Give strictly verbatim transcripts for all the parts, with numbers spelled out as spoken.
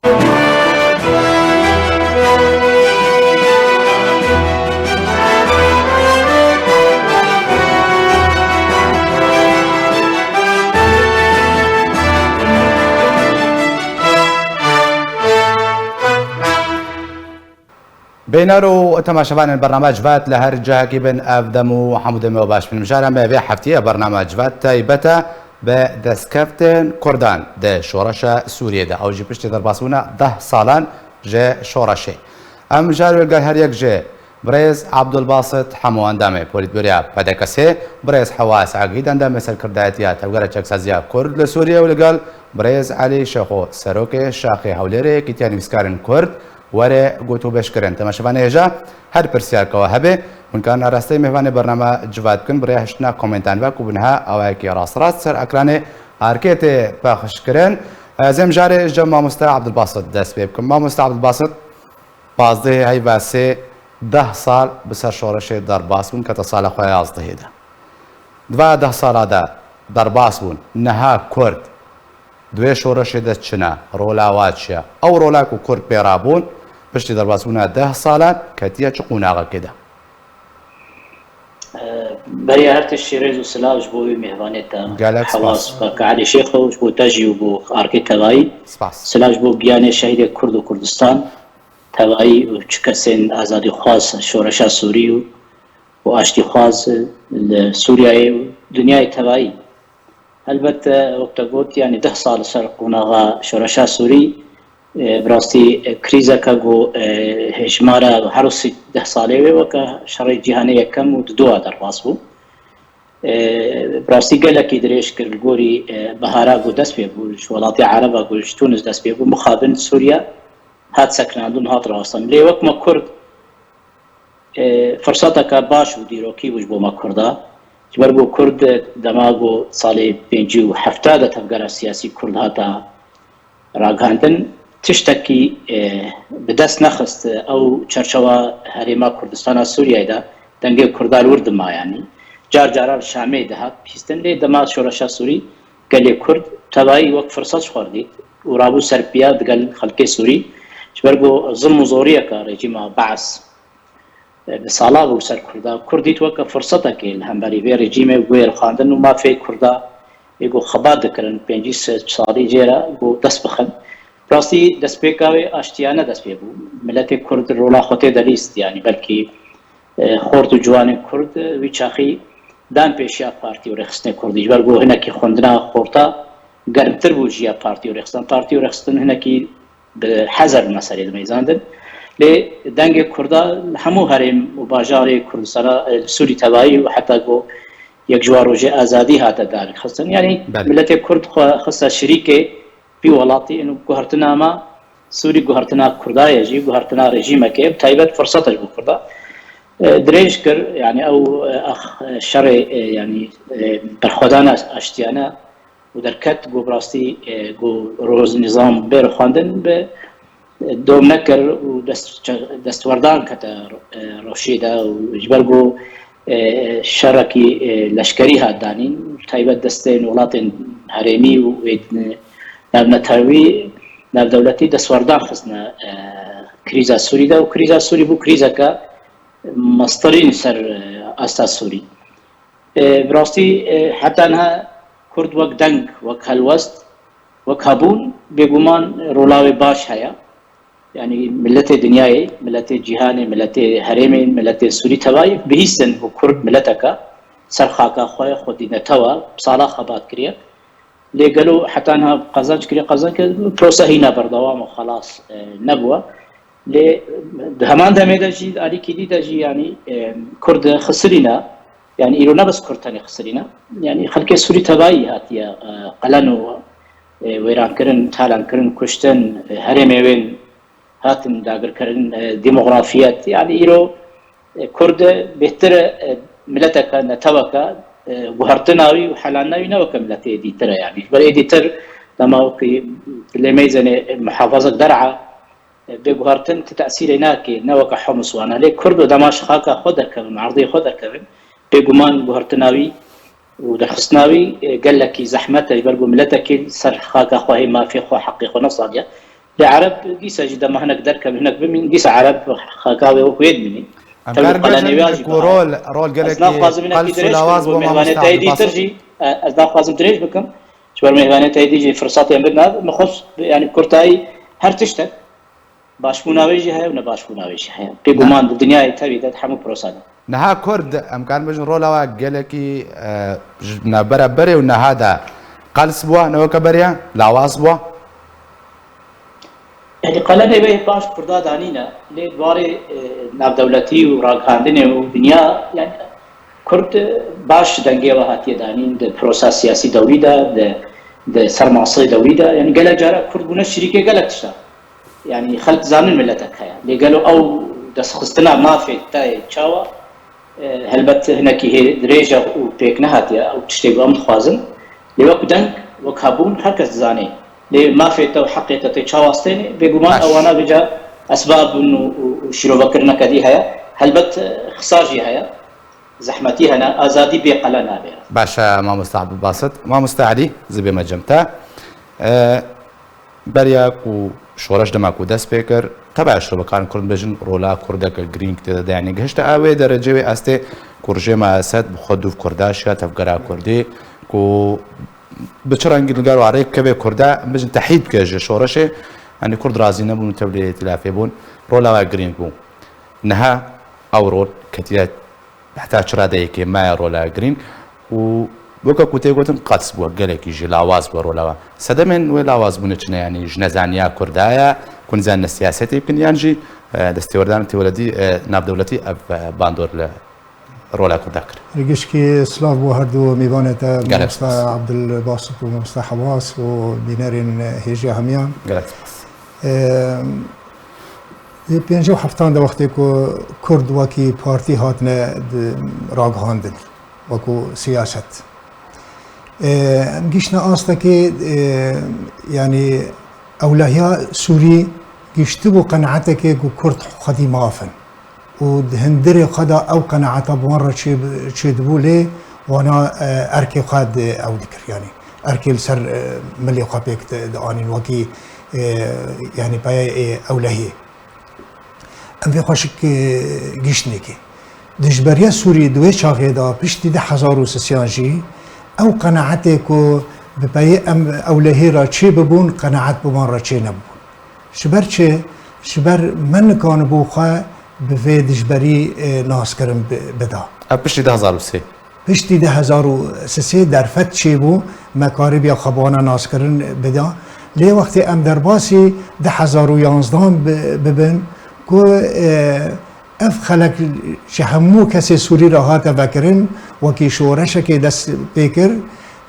Bêner û temaşevanên bername Civat li her cihekî bin, ev dem û hemû demê we baş bin. Mijara me vê heftiyê bername Civat taybet e bi destkeftên Kurdan di şoreşa Sûriyê de. Ew jî piştî derbasbûna deh salan ji şoreşê. Em jar wê li gel her yek ji birêz Abdulbasit Hemo endamê Polîtbûroya P D K S'ê, birêz Hewas Egîd endamê serkirdayetiya Tevgera Çeksaziya Kurd li Sûriyê û li gel birêz Elî Şexo serokê Şaxê Hewlêrê Yekîtiya Nivîskarên Kurd were gotûbêjkirin. Temaşevanê hêja her pirsiyarka we hebe, hûn karin arasteyî mêvanê bername Civat bikin, bi rêya hiştina komentan ve ku bi niha awayekî rast rast ser ekranê arkê tê pexşkirin. Ez ê mijarê ji cem mamoste Abdulbasit dest pê bikim. Mamoste Abdulbasit, pazdehê heyva sê, deh sal bi ser şoreşê derbas bûn, kete sala xwe ya yazdehê de. Di va deh sala de derbas bûn, niha Kurd di wê şoreşê de çi ne, rola wa çi ye? Ew rola ku Kurd pê rabûn, piştî derbasbûna deh salan ketiye çi qonaxekê de? Beriya her tiştî rêz û silav ji bo wî mêvanê te. Gelek spas. Hewas, kaka Elî Şêxo, ji bo te jî û bo arkê tevayî. Spas. Silav ji bo giyanê şehîdê Kurd û Kurdistan tevayî û çi kesên azadîxwaz şoreşa Sûrî û, û aştîxwaz li Sûriyeyê û dinyayê tevayî. Helbet, e, wek te got, yanî deh sal li ser qonaxa şoreşa Sûrî, e, bi rastî, e, krîzeke ku, e, hejmara her sî deh salê wê weke şerê cîhanê yekem û didoa derbas bû. E, bi rastî gelekî dirêj kir li gorî, e, bihara ku dest pê bû, ji welatê Ereba ku ji Tunis dest pê bû, mixabin Sûriye hat sekinandin, hat rawestin. Lê wek me Kurd, e, firseteke baş û dîrokî bû ji bo me Kurda. Ji ber ku Kurd dema ku salê pêncî û hefta de tevgera siyasî Kurd hate ragihandin, tiştekî, e, bi dest nexist. Ew çerçewa herêma Kurdistana Sûriyeyê de dengê Kurda li wir dima, yanî car caran Şamê dihat bihîstin. Lê dema şoreşa Sûrî gelê Kurd tevayî wek firset ji xwe re dît û rabû ser piya digel xelkê Sûrî. Ji ber ku zilm û zoriyeke rejîma Beas e, bi sala bû ser Kurda. Kurd dît weke firsetekê li hemberî vê rejîmê û wê rixandin û mafê Kurda ê ku xebat dikirin pêncî sed salî jê re ku dest bixin. Rastî destpêka wê aştiyane dest pê bû. Miletê Kurd rola xwe tê de lîst, yanî belkî, e, xort û ciwanên Kurd, e, wî çaxî dan pêşiya partî û rêxistinê Kurdî. Ji ber ku hinekî xwendina xorta germtir bû ji ya partî û rêxistin. Partî û rêxistin hinekî bi hezer meselê dimeyzandin. Lê dengê Kurda li hemû herêm û bajarê Kurdistana, e, li Sûrî tevayî û heta ku yek ji wan rojê azadî hate darxistin. Yanî Belê. Miletê Kurd xwe xiste şirîkê vî welatî, û guhertina me Sûrî guhertina Kurda ye jî, guhertina rejîmekê, bi taybet firsete ji bo Kurda. E, dirêj kir, yanî ew, e, ax, e, şerê, e, yanî, e, berxwedana aştiyane û derket ku bi rastî, e, ku roz nîzam bê rixwendin, bi, e, dom nekir û dest, destwerdan kete, e, rewşê de û ji ber ku, e, şerekî, e, leşkerî hat danîn, taybet destên welatên herêmî û ê navnetewî, navdewletî destwerdan xistine, e, krîza Sûrî de û krîza Sûrî bû krîzeke mestirîn ser, e, asta Sûrî. E, bi rastî, e, heta niha Kurd wek deng, wek helwest, wek hebûn, bêguman rola wê baş heye. Yanî miletê dinyayê, miletê cîhanê, miletê herêmê, miletê Sûrî tevayî bihîstin ku Kurd mileteke ser xaka xwe ye, xwedî netew e, bi sala xebat kiriye. Lê gelo heta niha qazanc kiriye, qazanc kiriye, prosa hîna berdewam e, xelas, e, nebûye. Lê di heman demê de jî, alîkî dî de jî, yanî, e, Kurd xisirîne. Yanî îro ne bes Kurd tenê xisirîne. Yanî xelkê Sûrî tevayî hatiye, e, qelen û, e, wêrankirin, talankirin, kuştin, e, herêmê wên hatin dagirkirin, e, demografiyet. Yanî îro, e, Kurd bêhtir e, mileteke, neteweke, e, guhertina wî û helana wî ne weke miletê dîtir e. Yanî ji ber ê dîtir dema wekî lê meyzenê, e, muhafazek der'a, e, bê guhertin ti tesîrê nake, ne weke Homs wana. Lê Kurd û dema ji xaka xwe derkevin, erdê xwe derkevin, bêguman guhertina wî û derxistina wî, e, gelekî zehmet e, ji ber ku miletekî ser xaka xwe hê mafê xwe, heqê xwe nesaliye. Ereb dîsa jî dema hinek derkevin, hinek bimîn, dîsa Ereb xaka wê wekî wê dimînî. Em Tevlî karin qelenê bêjin wê jî ku rol, rol ez gelekî naxwazim hinekî qels û dirêj lawaz bikim bo bû, mamosta Mehvenê Teyîdî Abdulbasit. Tir jî, e, ez naxwazim dirêj bikim. Ji ber Mehvenê Teyîdî jî firsatê min nav, min xwest, yani kurtayî her tiştek. Başbûna wê jî heye û nebaşbûna wê jî heye. Bêguman di dinyayê tevî de di hemû prosa de. Niha Kurd, em karin bêjin rola we gelekî, e, ji navbera berê û niha de qels bû, ne weke beriya, lawaz bû? Yani qelenê wê baş Kurda danîne, lê di warê, e, navdewletî û ragihandinê û dinya, yani Kurd, e, baş dengê we hatiye danîn di prosa siyasî dewî de, di, di ser maseyê dewî de. Yani gelek cara Kurd bûne şirîkê gelek tişta. Yani xelk zanin miletek heye. Lê gelo ew destxistina mafê te çawa? E, helbet hinekî hê dirêj e û pêk nehatiye ew tiştê ku em dixwazin. Lê wek deng, wek hebûn her kes dizanê. Lê mafê te û heqê te tê çawa stênê? Bêguman Baş. Ewana vêca esbab in û, û, û şîrovekirineke dî heye. Helbet, e, xisa jî heye. Zehmetî hene, azadî bê qelen nabe. Baş e, mamosta Abdulbasit. Mamosta Elî, zibê me cem te. E, Beriya ku şoreş dema ku dest pê kir, teba şirobekarin Kurd bêjin rola Kurdeke girîng tê de, yani gihişte a wê derecê wê estê ku rejêma Esed bi xwe dûv Kurda şiya tevgera Kurdî, ku bi çi rengî li gel warê kevê Kurda, em bêjin tehîd bike ji şoreşê, yani Kurd razî nebûn û tevlî îtîlafê bûn, rola we girîng bû. Niha ew rol ketiye Heta çi radeyekê me rola girîng û weke ku tê gotin qels bû, gelekî jî lawaz bû rola we. Sedemên wê lawazbûnê çi ne, yanî ji nezaniya Kurda ye, ku nizanin ne siyasetê bikin, yan jî, e, destêwerdana têweledî, e, navdewletî ev, e, bandor li rola Kurda kir. Gişkî silav bo her du mêvanê te, Gelek mamosta spas. Abdulbasit û mamosta Hewas û bînerên hêja hemiyan. Gelek spas. Em, Di pêncî û heftan de wextê ku Kurd wekî partî hatine di ragihandin, wekû siyaset. Em gihiştine astekê, e, yanî ewlehiya Sûrî gihiştibû qenaetekê ku Kurd xwedî maf in. Û di hundirê xwe de ew qenaeta bi wan re çê, çêdibû, lê wana, e, erkê xwe di ew dikir, yanî erkê li ser, e, milê xwe pêk di, dianîn wekî, e, yanî peyê, e, ewlehiyê. Em vê xweşik, e, gihiştinê kê. Dijberiya Sûrî di wê çaxê de piştî du hezar û sisiyan jî ew qenaetê ku bi peyê em ewlehiyê re çê bibûn, qenaet bi wan re çê nebûn. Ji ber çi? Ji ber me nikanibû xwe bi vê dijberî, e, naskirin bi-, bida. Ev piştî du hezar û sê. Piştî du hezar û sê derfet çêbû, me karibiya xwe bi wana naskirin bida. Lê wextê em derbasî du hezar û yanzdan bi-, bibin ku, e, ev xelek ji hemû kesê Sûrî re hate vekirin, wekî şoreşekê dest pê kir.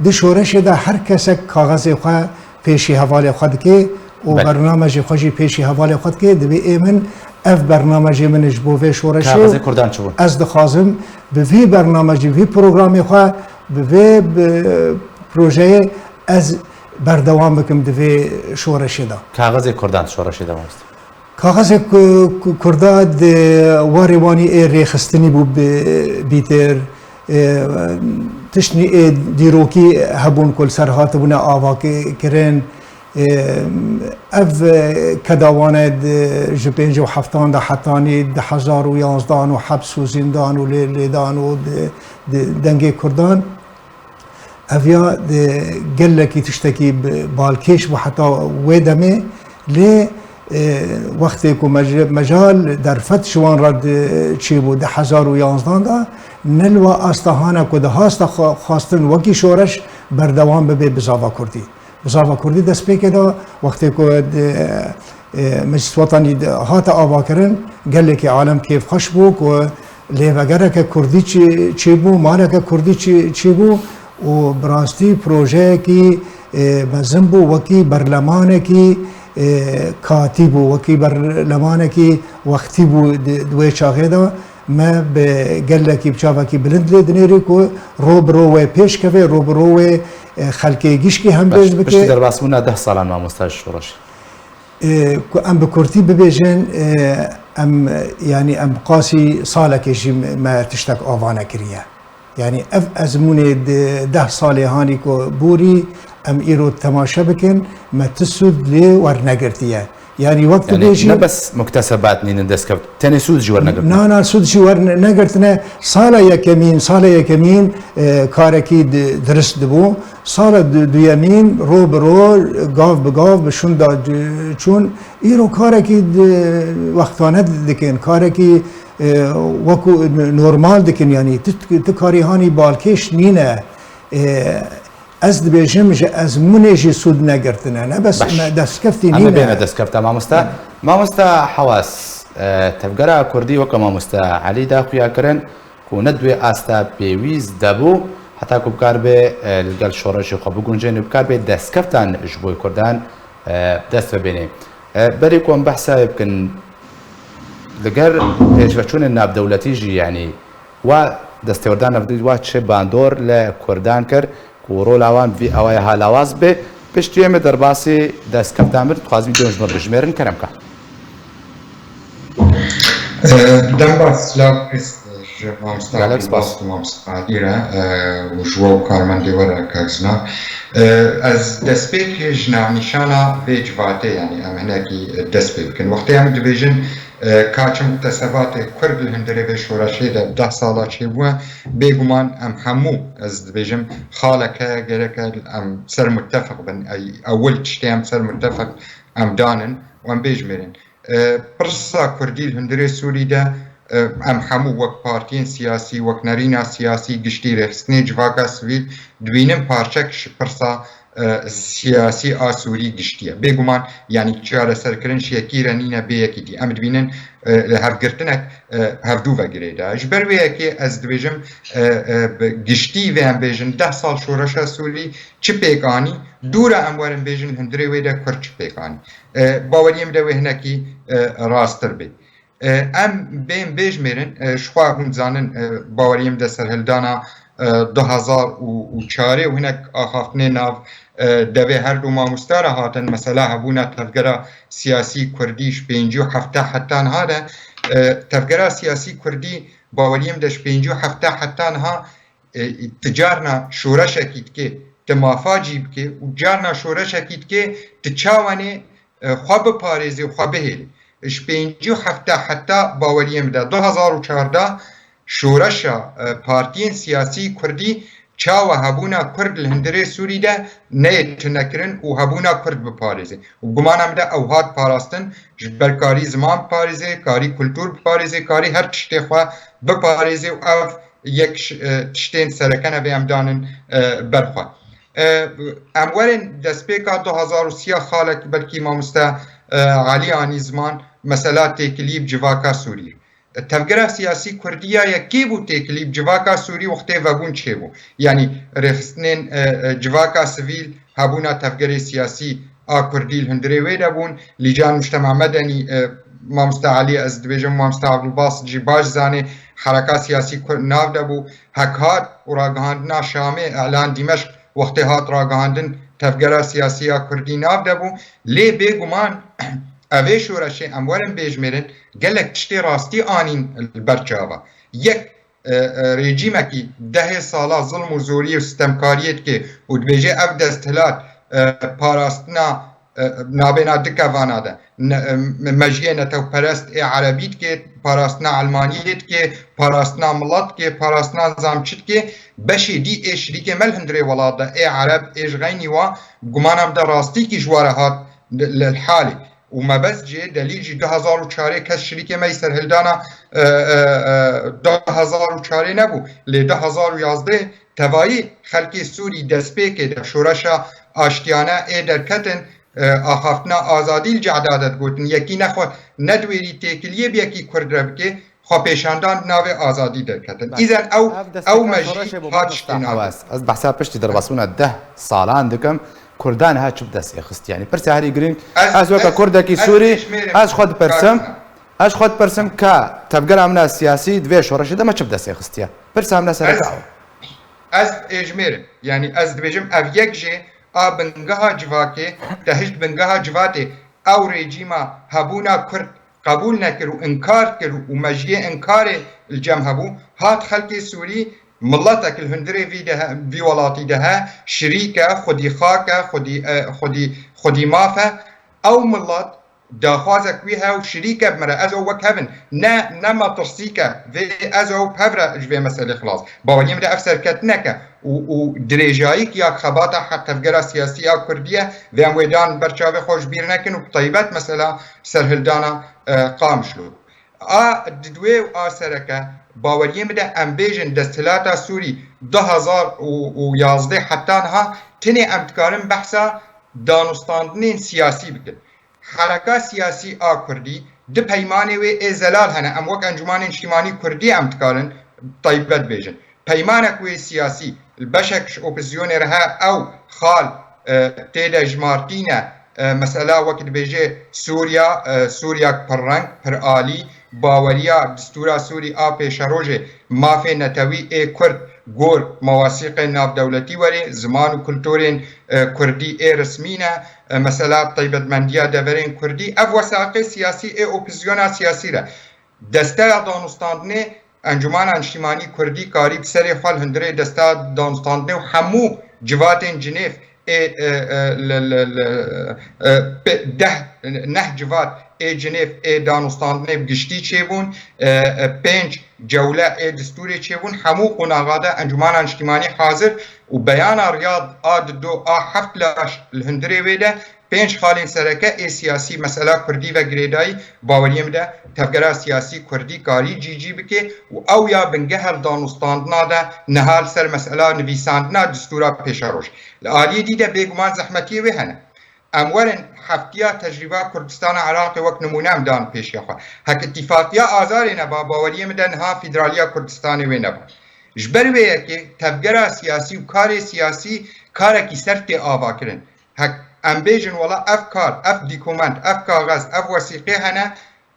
Di şoreşê de her kesek kaxezê xwe pêşî hevalê xwe dike û Belê. bernamejê xwe jî pêşî hevalê xwe dike. Divê ê min ev bernamejê min ji bo vê şoreşê û Kaxezê Kurdan çi bû? ez dixwazim bi vî bernamejî, vî programê xwe, bi vê, bi projeyê ez berdewam bikim di vê şoreşê de. Kaxezê Kurdan şoreşê de, mamoste. Kaxezê ku, ku Kurda di warê wanî ê rêxistinî bû bi, bîtir, e, tiştnî ê dîrokî hebûn ku li ser hatibûne avakirin. E, ev, e, keda wane di, ji pêncî û heftan de hetanî du hezar û yanzdan û heps û zîndan û lê, lêdan û di, di dengê Kurdan. Ev ya, e, gelekî tiştekî bi-, balkêş bû heta wê demê, lê, e, wextê ku mec-, mecel derfet ji wan re di-, çêbû di hezar û yanzdan de, ne li wa asta hane ku dihasta xwe-, xwestin wekî şoreş berdewam bibe bi zava kurdî. Bi zava kurdî destpêkê de wextê ku di-, e, Meclis Wetanî de hate avakirin, gelekî alem kêfxweş bû ku lêvegereke kurdî çi-, çêbû, maleke kurdî çi-, çêbû û bi rastî projeyekî, e, mezin bû, wekî berlemanekî, e, katî bû, wekî berlemanekî wextî bû di, di wê çaxê de. Me bi gelekî, bi çavekî bilind lê dinêrî ku ro bi ro wê pêş keve, ro bi ro wê, e, xelkê gişkî hembêz Baş, bike. Piştî derbasbûna deh salan mamosta ji şoreşê. Ê, ku em bi kurtî bibêjin, ê, em, yanî em bi qasî salekê jî me, me tiştek ava nekiriye. Yanî ev ezmûnê di deh salê hanî ku borî em îro temaşe bikin, me ti sûd lê wernegirtiye. Yani wek tu Yani bêjî ne bes muktesebat nînin destkeft, tenê sûd jî wernegirin. Na, na, sûd jî werne-, negirtine. Sala yekemîn, sala yekemîn, e, karekî di-, dirist dibû. Sala du-, duyemîn ro bi ro, gav bi gav bi şûnda di-, çûn. Îro karekî di-, wextane dikin, karekî, e, wekû n-, normal dikin. Yani tu, tu karî hanî balkêş nîne. E, Ez dibêjim ji ezmûnê jî sûd negirtine. Ne bes Baş. me destkeftî Em ê nîne. bêne destkefta mamosta. Mamosta Hewas, e, tevgera Kurdî weke mamosta Elî da xuya kirin ku ne di wê asta pêwîst de bû, heta ku bikar bê, e, li gel şoreşê xwe bigunjên û bikar bê destkeftan ji bo Kurdan, e, dest ve bênê. E, berê ku em behsa wê bikin, li gel pêşveçûnên navdewletî jî, yanî, wa destêwerdan navdewletî wa çi bandor li Kurdan kir, ku rola wan vî awayê ha lawaz be. Piştî em ê derbasî destkeftan bin, dixwazim vîdeo ji me bijimêrin, kerem ka. Dem baş, silav ji mamosta Gelek spas. Abdulbas û mamosta Adî re, e, û ji we û karmendê we re, kak Zinar. E, ez destpêkê ji navnîşana vê civatê, yanî em hinekî dest pê bikin. Wextê em dibêjin, e, ka çi muktesebatê Kurd li hundirê vê şoreşê de deh sala çêbûye, bêguman em hemû, ez dibêjim, xaleke gereke em ser mutefiq bin, ey, ewil tiştê em ser mutefiq em danin û em bêjmêrin. E, pirsa Kurdî li hundirê Sûrî de, e, em hemû wek partiyên siyasî, wek nerîna siyasî giştî, rêxistinê civaka sivîl dibînin parçek ji pirsa e, siyasî a Sûrî giştî ye. Bêguman, yanî çareserkirin ji yekî re nîne bê yekî dî. Em dibînin, e, hevgirtinek, e, hevdû ve girêdayî. Ji ber wê yekê ez dibêjim, e, e, bi giştî vê em bêjin deh sal şoreşa Sûrî çi pêk anî, dû re em werin bêjin hundirê wê de Kurd çi pêk anî. E, baweriyê min de wê hinekî, e, rasttir bê. E, em bên bêjmêrin, e, ji xwe hûn dizanin, e, baweriyê min de serhildana, e, du hezar û çarê û hinek axaftinê nav, e, devê her du mamosta re hatin. Mesela hebûna tevgera siyasî kurdî ji pêncî û hefta heta niha de, e, tevgera siyasî kurdî baweriyê min de ji pêncî û hefta heta niha, e, tu carna şoreşekî dike, tu mafa cî bike û carna şoreşekî dike, tu çawanê, e, xwe biparêzê û xwe bihêlê. Ji pêncî û hefta heta baweriyê min de du hezar û çardeh şoreşa, e, partiyên siyasî kurdî çawa hebûna kurd li hundirê Sûrî de neyê tunekirin û hebûna kurd biparêzê. Û gumana min de ew hat parastin, ji ber karî ziman biparêzê, karî kultûr biparêzê, karî her tiştê xwe biparêzê û ev yek ş-, e, tiştên sereke ne vê em danin, e, ber xwe. E, em werin destpêka du hezar û sî ya xalek belkî mamoste, e, Elî anî ziman mesela têkilî bi civaka Sûrî. E, tevgera siyasî kurdî ya yekê bû têkilî bi civaka Sûrî wextê vebûn çêbû. Yanî rêxistinên, e, e, civaka sivîl hebûna tevgerê siyasî a kurdî li hundirê wê de bûn. Lîcan Mujtema Medenî, e, mamoste Elî, ez dibêjim, mamoste Abdulbasit jî baş zanê, hereka siyasî kurd nav de bû. Hek hat û ragihandina Şamê, Îlan Dîmeşq, wextê hat ragihandin, tevgera siyasî ya kurdî nav de bû. Lê bêguman evê şoreşê em werin bêjmêrin, gelek tiştê rastî anîn li ber çava. Yek, e, e, rejîmekî dehê sala zilm û zoriyê û sitemkariyê dike û dibêje ev desthilat, e, parastina, e, nabêna du kevana de, ne, e, mejiyê netewperest ê erebî dike, parastina elmaniyê dike, parastina milet dike, parastina zam çi dike, beşê dî ê şirîkê me li hundirê welat de, ê ereb, ê ji xeynî wa, gumana min de rastîkî ji wa re hat li, li halê. Û mebest jê delîl jî du hezar û çarê kes şirîkê me yî serhildana, e, e, e, du hezar û çarê nebû. Lê du hezar û yazdeh tevayî xelkê Sûrî destpêkê de şoreşa aştiyane ê derketin, e, axaftina azadî li cehda de digotin. Yekî nexwe ne di wêrî têkiliyê bi yekî kurd re bike, xwepêşandan di navê azadî derketin. Îzen ew, ev destpêka ew mejî şoreşê bû hat mamosta tiştê navê. Hewas. Ez behsa piştî derbasbûna deh salan dikim. Kurdan ha çi bi destê xist? Yanî pirsa herî girîng, ez, ez weke ez, kurdekî ez Sûrî, dişmêrim, ez xwe dipersim, kak Sinan. Ez xwe dipersim ka tevgera min a siyasî di vê şoreşê de me çi bi destê xistiye? Pirsa min a sereke ew. Ez, ez êjmêrim. Yanî ez dibêjim ev yek jê a bingeha civakê, te hişt bingeha civatê, ew rejîma hebûna kurd qebûl nekir û inkar kir û mejiyê inkarê li cem hebû, hat xelkê Sûrî, miletek li hundirê vî de he, vî welatî de he, şirîk e, xwedî xak e, xwedî, e, xwedî, xwedî maf e. Ew milet daxwazek wî heye û şirîke bi min re, ez ew wek hev in. Ne, ne metirsîke, vê ez ew bi hev re ji vê meselê xilas. Baweriyê min de ev serketineke û, û dirêjayîk ya xebata he-, tevgera siyasî ya Kurdî ye, vê em wê dan ber çavê xwe ji bîr nekin û bi taybet mesela serhildana, e, Qamişlo. A didwê û a sereke, baweriyê min de em bêjin desthilata Sûrî du hezar û yazdeh heta niha, tenê em dikarin behsa danûstandinên siyasî bikin. Hereka siyasî a Kurdî, di peymanê wê ê zelal hene, em wek Encûmanê Niştîmanî Kurdî em dikarin taybet bêjin. Peymanek wê siyasî, li beşek ji opozîsyonê re he, ew xal, e, tê de jimartî ne, e, mesela wek dibêje Sûriya, e, Sûriyak pirreng, piralî, baweriya distûra Sûrî a pêşerojê, mafê netewî ê Kurd, gor mewasîqên navdewletî werê, ziman û kulturên, e, Kurdî ê resmî ne, e, mesela taybetmendiya deverên Kurdî, ev wesaqê siyasî ê opozîsyona siyasî re. Desteya danûstandinê, Encûmana Niştîmanî Kurdî karî bi serê xwe li hundirê desteya danûstandinê û hemû civatên Cinêv ê, e, e, li, li, li, e, pe-, deh, neh civat ê Cinêv ê danûstandinê bi giştî çêbûn, e, e, pênc cewle ê distûrê çêbûn, hemû qonaxa de Encûmana Niştîmanî hazir û beyana Riyad a dido a heft laş li hundirê wê de, pênc xalên sereke ê siyasî mesela Kurdî ve girêdayî, baweriyê min de tevgera siyasî Kurdî karî cî cî bike û ew ya bingeh li danûstandina de niha li ser mesela nivîsandina distûra pêşeroj. Li aliyê dî de bêguman zehmetiyê wê hene. Em werin heftiya tecrîba Kurdistana Iraqê wek nimûne em dan pêşiya xwe. Hek îtîfaqiya Azarê neba, baweriyê min de niha fîderaliya Kurdistanê wê neba. Ji ber wê yekê tevgera siyasî û karê siyasî karekî ser tê avakirin. Hek em bêjin wela ev kar, ev dîkument, ev kaxez, ev wesîqê hene,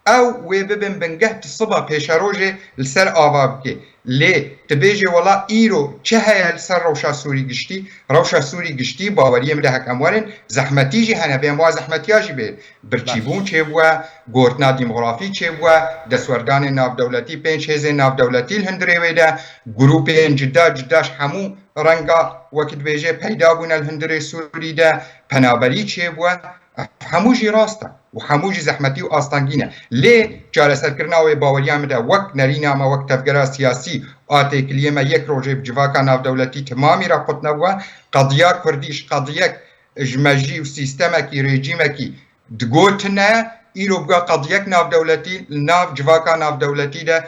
ew wê bibin bingeh tu siba pêşerojê li ser ava bike. Lê tu bêjê wela îro çi heye li ser rewşa Sûrî giştî? Rewşa Sûrî giştî, baweriyê min de hek em werin, zehmetî jî hene, bê em wa zehmetiya jî bê. Birçîbûn çêbûye, gotina demografî çêbûye, destwerdanên navdewletî, pênc hêzên navdewletî li hundirê wê de, grûpên cida cida ji hemû renga, wekî dibêje, peyda bûne li hundirê Sûrî de, penaberî çêbûye. Ev hemû jî rast e û hemû jî zehmetî û astengî ne. Lê çareserkirina wê baweriya min de wek nerîna me, wek tevgera siyasî a têkiliyê me yek rojê bi civaka navdewletî temamî re qut nebûye. Qediya Kurdî ji qediyek ji mejî û sîstemekî, rejîmekî digotine, îro bûye qediyek navdewletî, li nav civaka navdewletî de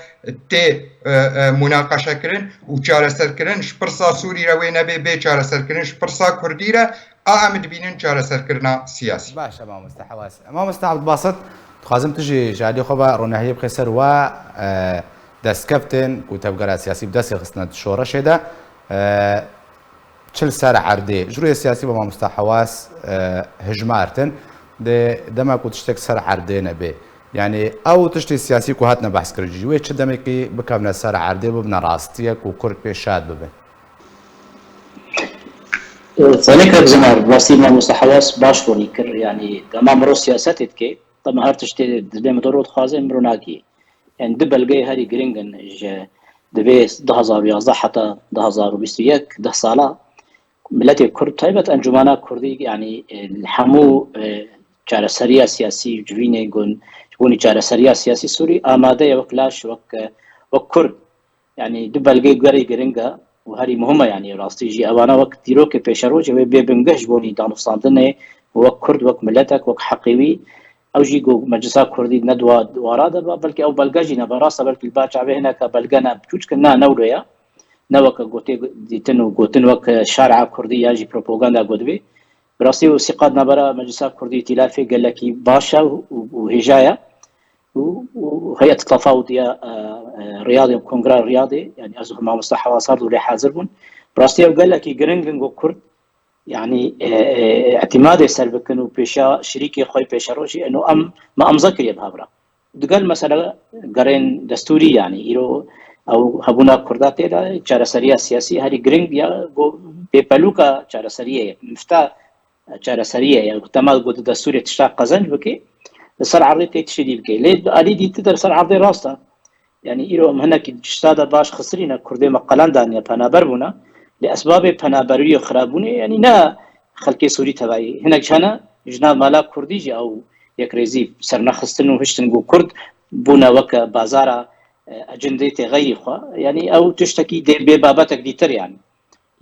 tê, e, e, munaqeşekirin û çareserkirin. Ji pirsa Sûrî re wê nebê, bê çareserkirin ji pirsa Kurdî re, a em dibînin çareserkirina siyasî. Baş e, mamoste Hewas. Mamoste Abdulbasit, dixwazim tu jî ji alî xwe ve ronahiyê bixê ser wa, e, destkeftên ku tevgera siyasî bi destê xistine di şoreşê de, e, çi li ser erdê, ji rûyê siyasî bi mamoste Hewas, e, hijmartin, dê dema ku tiştek ser erdê nebe. Yani ew tiştê siyasî ku hatine behskirin jî, wê çi demekî bikevne ser erdê, bibine rastiyek û Kurd pê şad bibe. Xelê kak Zinar, rastî mamoste Hewas baş ronî kir. Yani dema mirov siyasetê dike, dema her tiştê dilê mirov dixwaze, mirov nagihê. Yani du belgeyê herî giring in ji divê du hezar û yazdeh heta du hezar û bîst û yek, deh sala, miletê Kurd, taybet Encûmana Kurdî, yani, e, li hemû, e, çareseriya siyasî, civînê gon-, ji bonî çareseriya siyasî Sûrî amade ye wek laş, wek, e, wek Kurd. Yani du belgê gerê giring e û herî muhim e, yani rastî jî ewana wek dîrokê pêşerojê wê bê bingeh ji bonî danûstandinê û wek Kurd, wek miletek, wek heqê wî. Ew jî ku Meclisa Kurdî ne di wa-, wara de be, belkî ew belge jî nebe. Rast e, belkî li ba çavê hineke belge ne biçûçik in, na ne wilo ye. Ne weke gotê dîtin û gotin weke şer'a Kurdî ya jî propaganda ku divê. Bi rastî û sîqat navbera Meclisa Kurdî îtîlafê gelekî baş e û, û, û hêja ye. Û, û Heyet Tefawudiya, e, e, Riyadê û Kongra Riyadê, yani ez û mamoste Hewas her du lê hazir bûn. Bi rastî ew gelekî giring in ku Kurd, yani, e, e, îtîmadê ser bikin û pêşa şirîkê xwe pêşerojî. Eno em, me amze kiriye bi hev re. Digel mesela gerên destûrî, yani îro ew hebûna Kurda tê de çareseriya siyasî herî giring ya, ku bêpelûka çareseriyê ye, mifta çareseriyê ye, ku temel ku di destûrê tişta qezenc bike, li ser erdê tê tiştê dî bike. Lê alî dî ti der ser erdê rast e. Yani îro em hinekî tişta de baş xisirîne, Kurdê me qelen daniye, penaber bûne. Lê esbabê penaberiyê û xirabûnê, yani ne xelkê Sûrî tevayî. Hinek ji hene ji nav mala Kurdî jî ew yekrêzî sernexistin û hiştin ku Kurd bûne weke bazara, e, ecindê têxeyî xwe. Yanî ew tiştekî dê bê babetek dîtir yanî.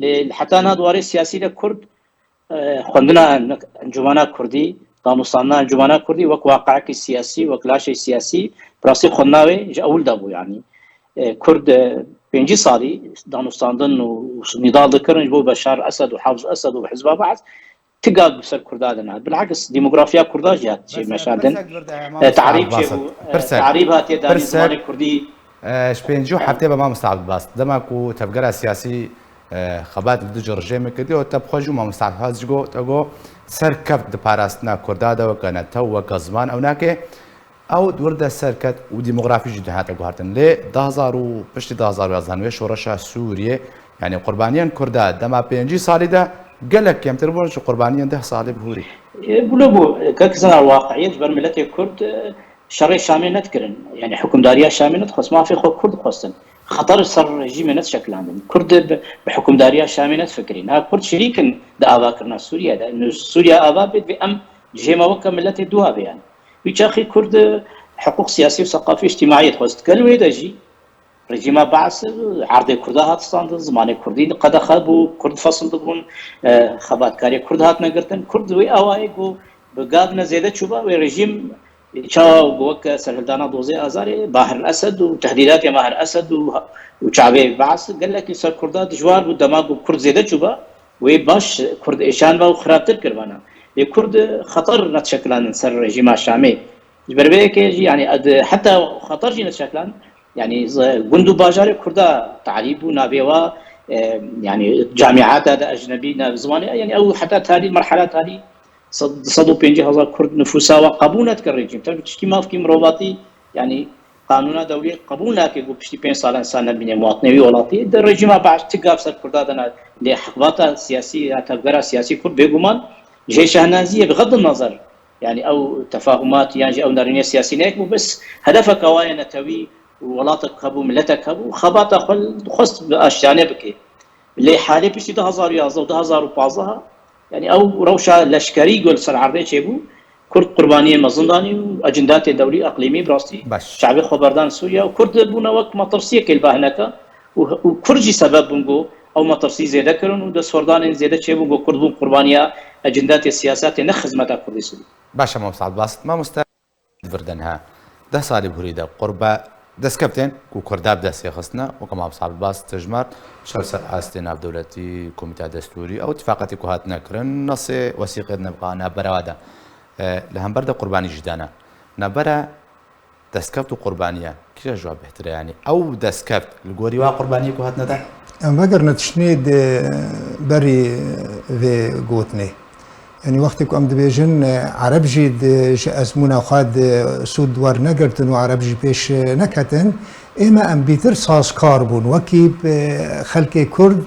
Lê li heta niha di warê siyasî de Kurd, e, xwendina Encûmena Kurdî, danûstandina Encûmena Kurdî wek waqeyekî siyasî, wek laşê siyasî, bi rastî xwendina wê ji ewil de bû yanî. E, Kurd, e, pêncî salî danûstandin û nîdal dikirin ji bo Beşar Esed û Hafiz Esed û Hizba Be'es. Ti gav bi ser Kurda de nehat. Bil'eks, demografiya Kurda jî hat çê meşandin. E, tarîb çêbû, e, tarîb hatiye danî zimanê Kurdî. E, ji pêncî û heftê be mamosta Abdulbasit. Dema ku tevgera siyasî, e, xebat li dijî rejêmê kirdiye û te bi xwe jî mamosta Abdulbasit jî got, te got, serkeft di parastina Kurda de weke netew, weke ziman ew nake. Ew di wir de serket û demografî jî dihate guhertin. Lê du hezar û piştî du hezar û yazdeh wê şoreşa Sûriyê, yanî qurbaniyên Kurda dema pêncî salî de gelek kêmtir bûn ji qurbaniyên deh salî bi hûrî. E, bûlo bû, kek zana waqiyê ji ber miletê Kurd, e, şerê Şamê nedikirin. Yanî hukimdariya Şamê nedixwest, mafê xwe Kurd dixwestin. Xeter ser rejîmê nedişekilandin. Kurd bi, bi hukimdariya Şamê nedifikirîn. Ha, Kurd şirîk in di avakirina Sûriye de. Sûriye ava bê, divê em cihê me weke miletê duha bê yanî. Wî çaxî Kurd hiqûq siyasî û seqafî û îctimaiyê dixwest. Gel wê de jî rejîma Be'es erdê Kurda hat standin, zimanê Kurdî qedexe bû, Kurd fesil dibûn, e, xebatkarê Kurd hatine girtin. Kurd wê awayê ku bi gavine zêde çûba, wê rejîm çawa ku weke serhildana dozê Azarê, Bahir Esed û tehdîdatê Mahir Esed û, û çavê Be'es gelekî ser Kurda dijwar bû, dema ku Kurd zêde çûba, wê baş Kurd êşan ve û xirabtir kiribana. Lê Kurd xeter nedişekilandin ser rejîma Şamê. Ji ber vê yekê jî, yanî, ed-, heta xeter jî nedişekilandin. Yanî, z-, gund û bajarê Kurda tarîb bû, navê wa, e, yanî, camîata de ecnebî, nav zimanê, yanî, ew heta tarî, merhela tarî, sed, sed û pêncî hezar Kurd nifûsa wa qebûl nedike rejîm. Tabii tişkî mafkî mirovatî, yanî, qanûna dewlî qebûl nake ku piştî pênc salan insan nebîne muwatinê wî welatî. Di rejîma Be'es ti gav ser Kurda de ne, lê xebata siyasî ya tevgera siyasî Kurd bêguman jê şehnazî ye, bi xeddin nazar. Yanî ew tefahumat yan jî ew nerînê siyasî neyek bû, bes hedefeke wa ye netewî û welatek hebû, miletek hebû, xebata xwe dixwest bi aştiyane bike. Lê halê piştî du hezar û yazdeh û du hezar û pazdeh, yanî ew rewşa leşkerî ku li ser erdê çêbû, Kurd qurbaniyê mezin danî û ecindatê dewlî, eqlîmî, bi rastî Baş. çavê xwe berdan Sûriye û Kurd bûne wek metirsiyekê li ba hineka û, û Kurd jî sebeb bûn ku ew metirsî zêde kirin û destwerdanên zêde çêbûn ku Kurd bûn qurbaniya ecindatê siyasetê, ne xizmeta Kurdî Sûrî. Baş e, mamosta Abdulbasit. Mamosta Vir de niha deh salî bi hûrî de qurba destkeftên ku Kurda bi destê xistine, weke mamosta Abdulbasit tijmar, çar ser astê navdewletî, komîteya destûrî, ew tifaqetê ku hatine kirin, nesê wesîqê di navbera de, e, li hember de qurbanî jî dane. Navbera destkeft û qurbaniye, kîja ji wa bêhtir e? Yanî ew destkeft li gorî wa qurbaniyê ku hatine dan? Em vegerine tiştî di berî vê gotinê. Yanî wextê ku em dibêjin, e, Ereb jî di, ji ezmûna xwe di sûd wernegirtin û Ereb jî pêş, e, neketin, ê me em bîtir sazkar bûn. Wekî, e, xelkê Kurd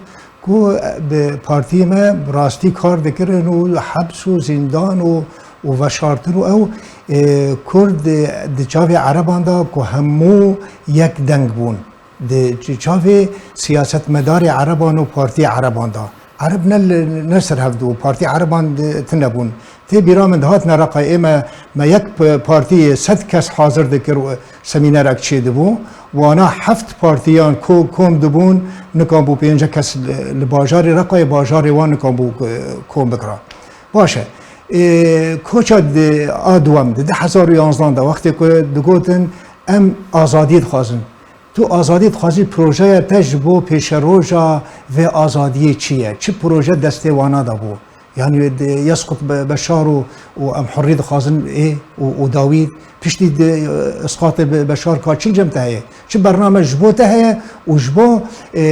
ku bi partiyê me bi rastî kar dikirin û heps û zîndan û, û veşartin û ew, e, Kurd, e, di çavê Ereban de ku hemû yek deng bûn. Di ç-, çavê siyasetmedarê Ereban û partiyê Ereban de. Ereb ne li, ne ser hev dibû, partî Ereban di, tune bûn. Tê bîra min dihatine Reqayê, ê me, me yek p-, partiyê sed kes hazir dikir û semînerek çêdibû. Wana heft partiyan ko-, kom dibûn, nikan bû pênce kes li, li bajarê Reqayê, bajarê wan nikan bû, e, kom bikira. Baş e. Ê, koça di, a duwem di du hezar û yanzdan de wextê ku digotin em azadiyê dixwazin. Tu azadî dixwazî, projeya te ji bo pêşeroja vê azadiyê çi ye? Çi proje destê wana de bû? Yanî, de, Yesqut Be-, Beşar û, û em hurrî dixwazin ê û, û dawî piştî de, e, isqatê Be-, Beşar ka çi li cem te heye? Çi bername ji bo te heye û ji bo, e,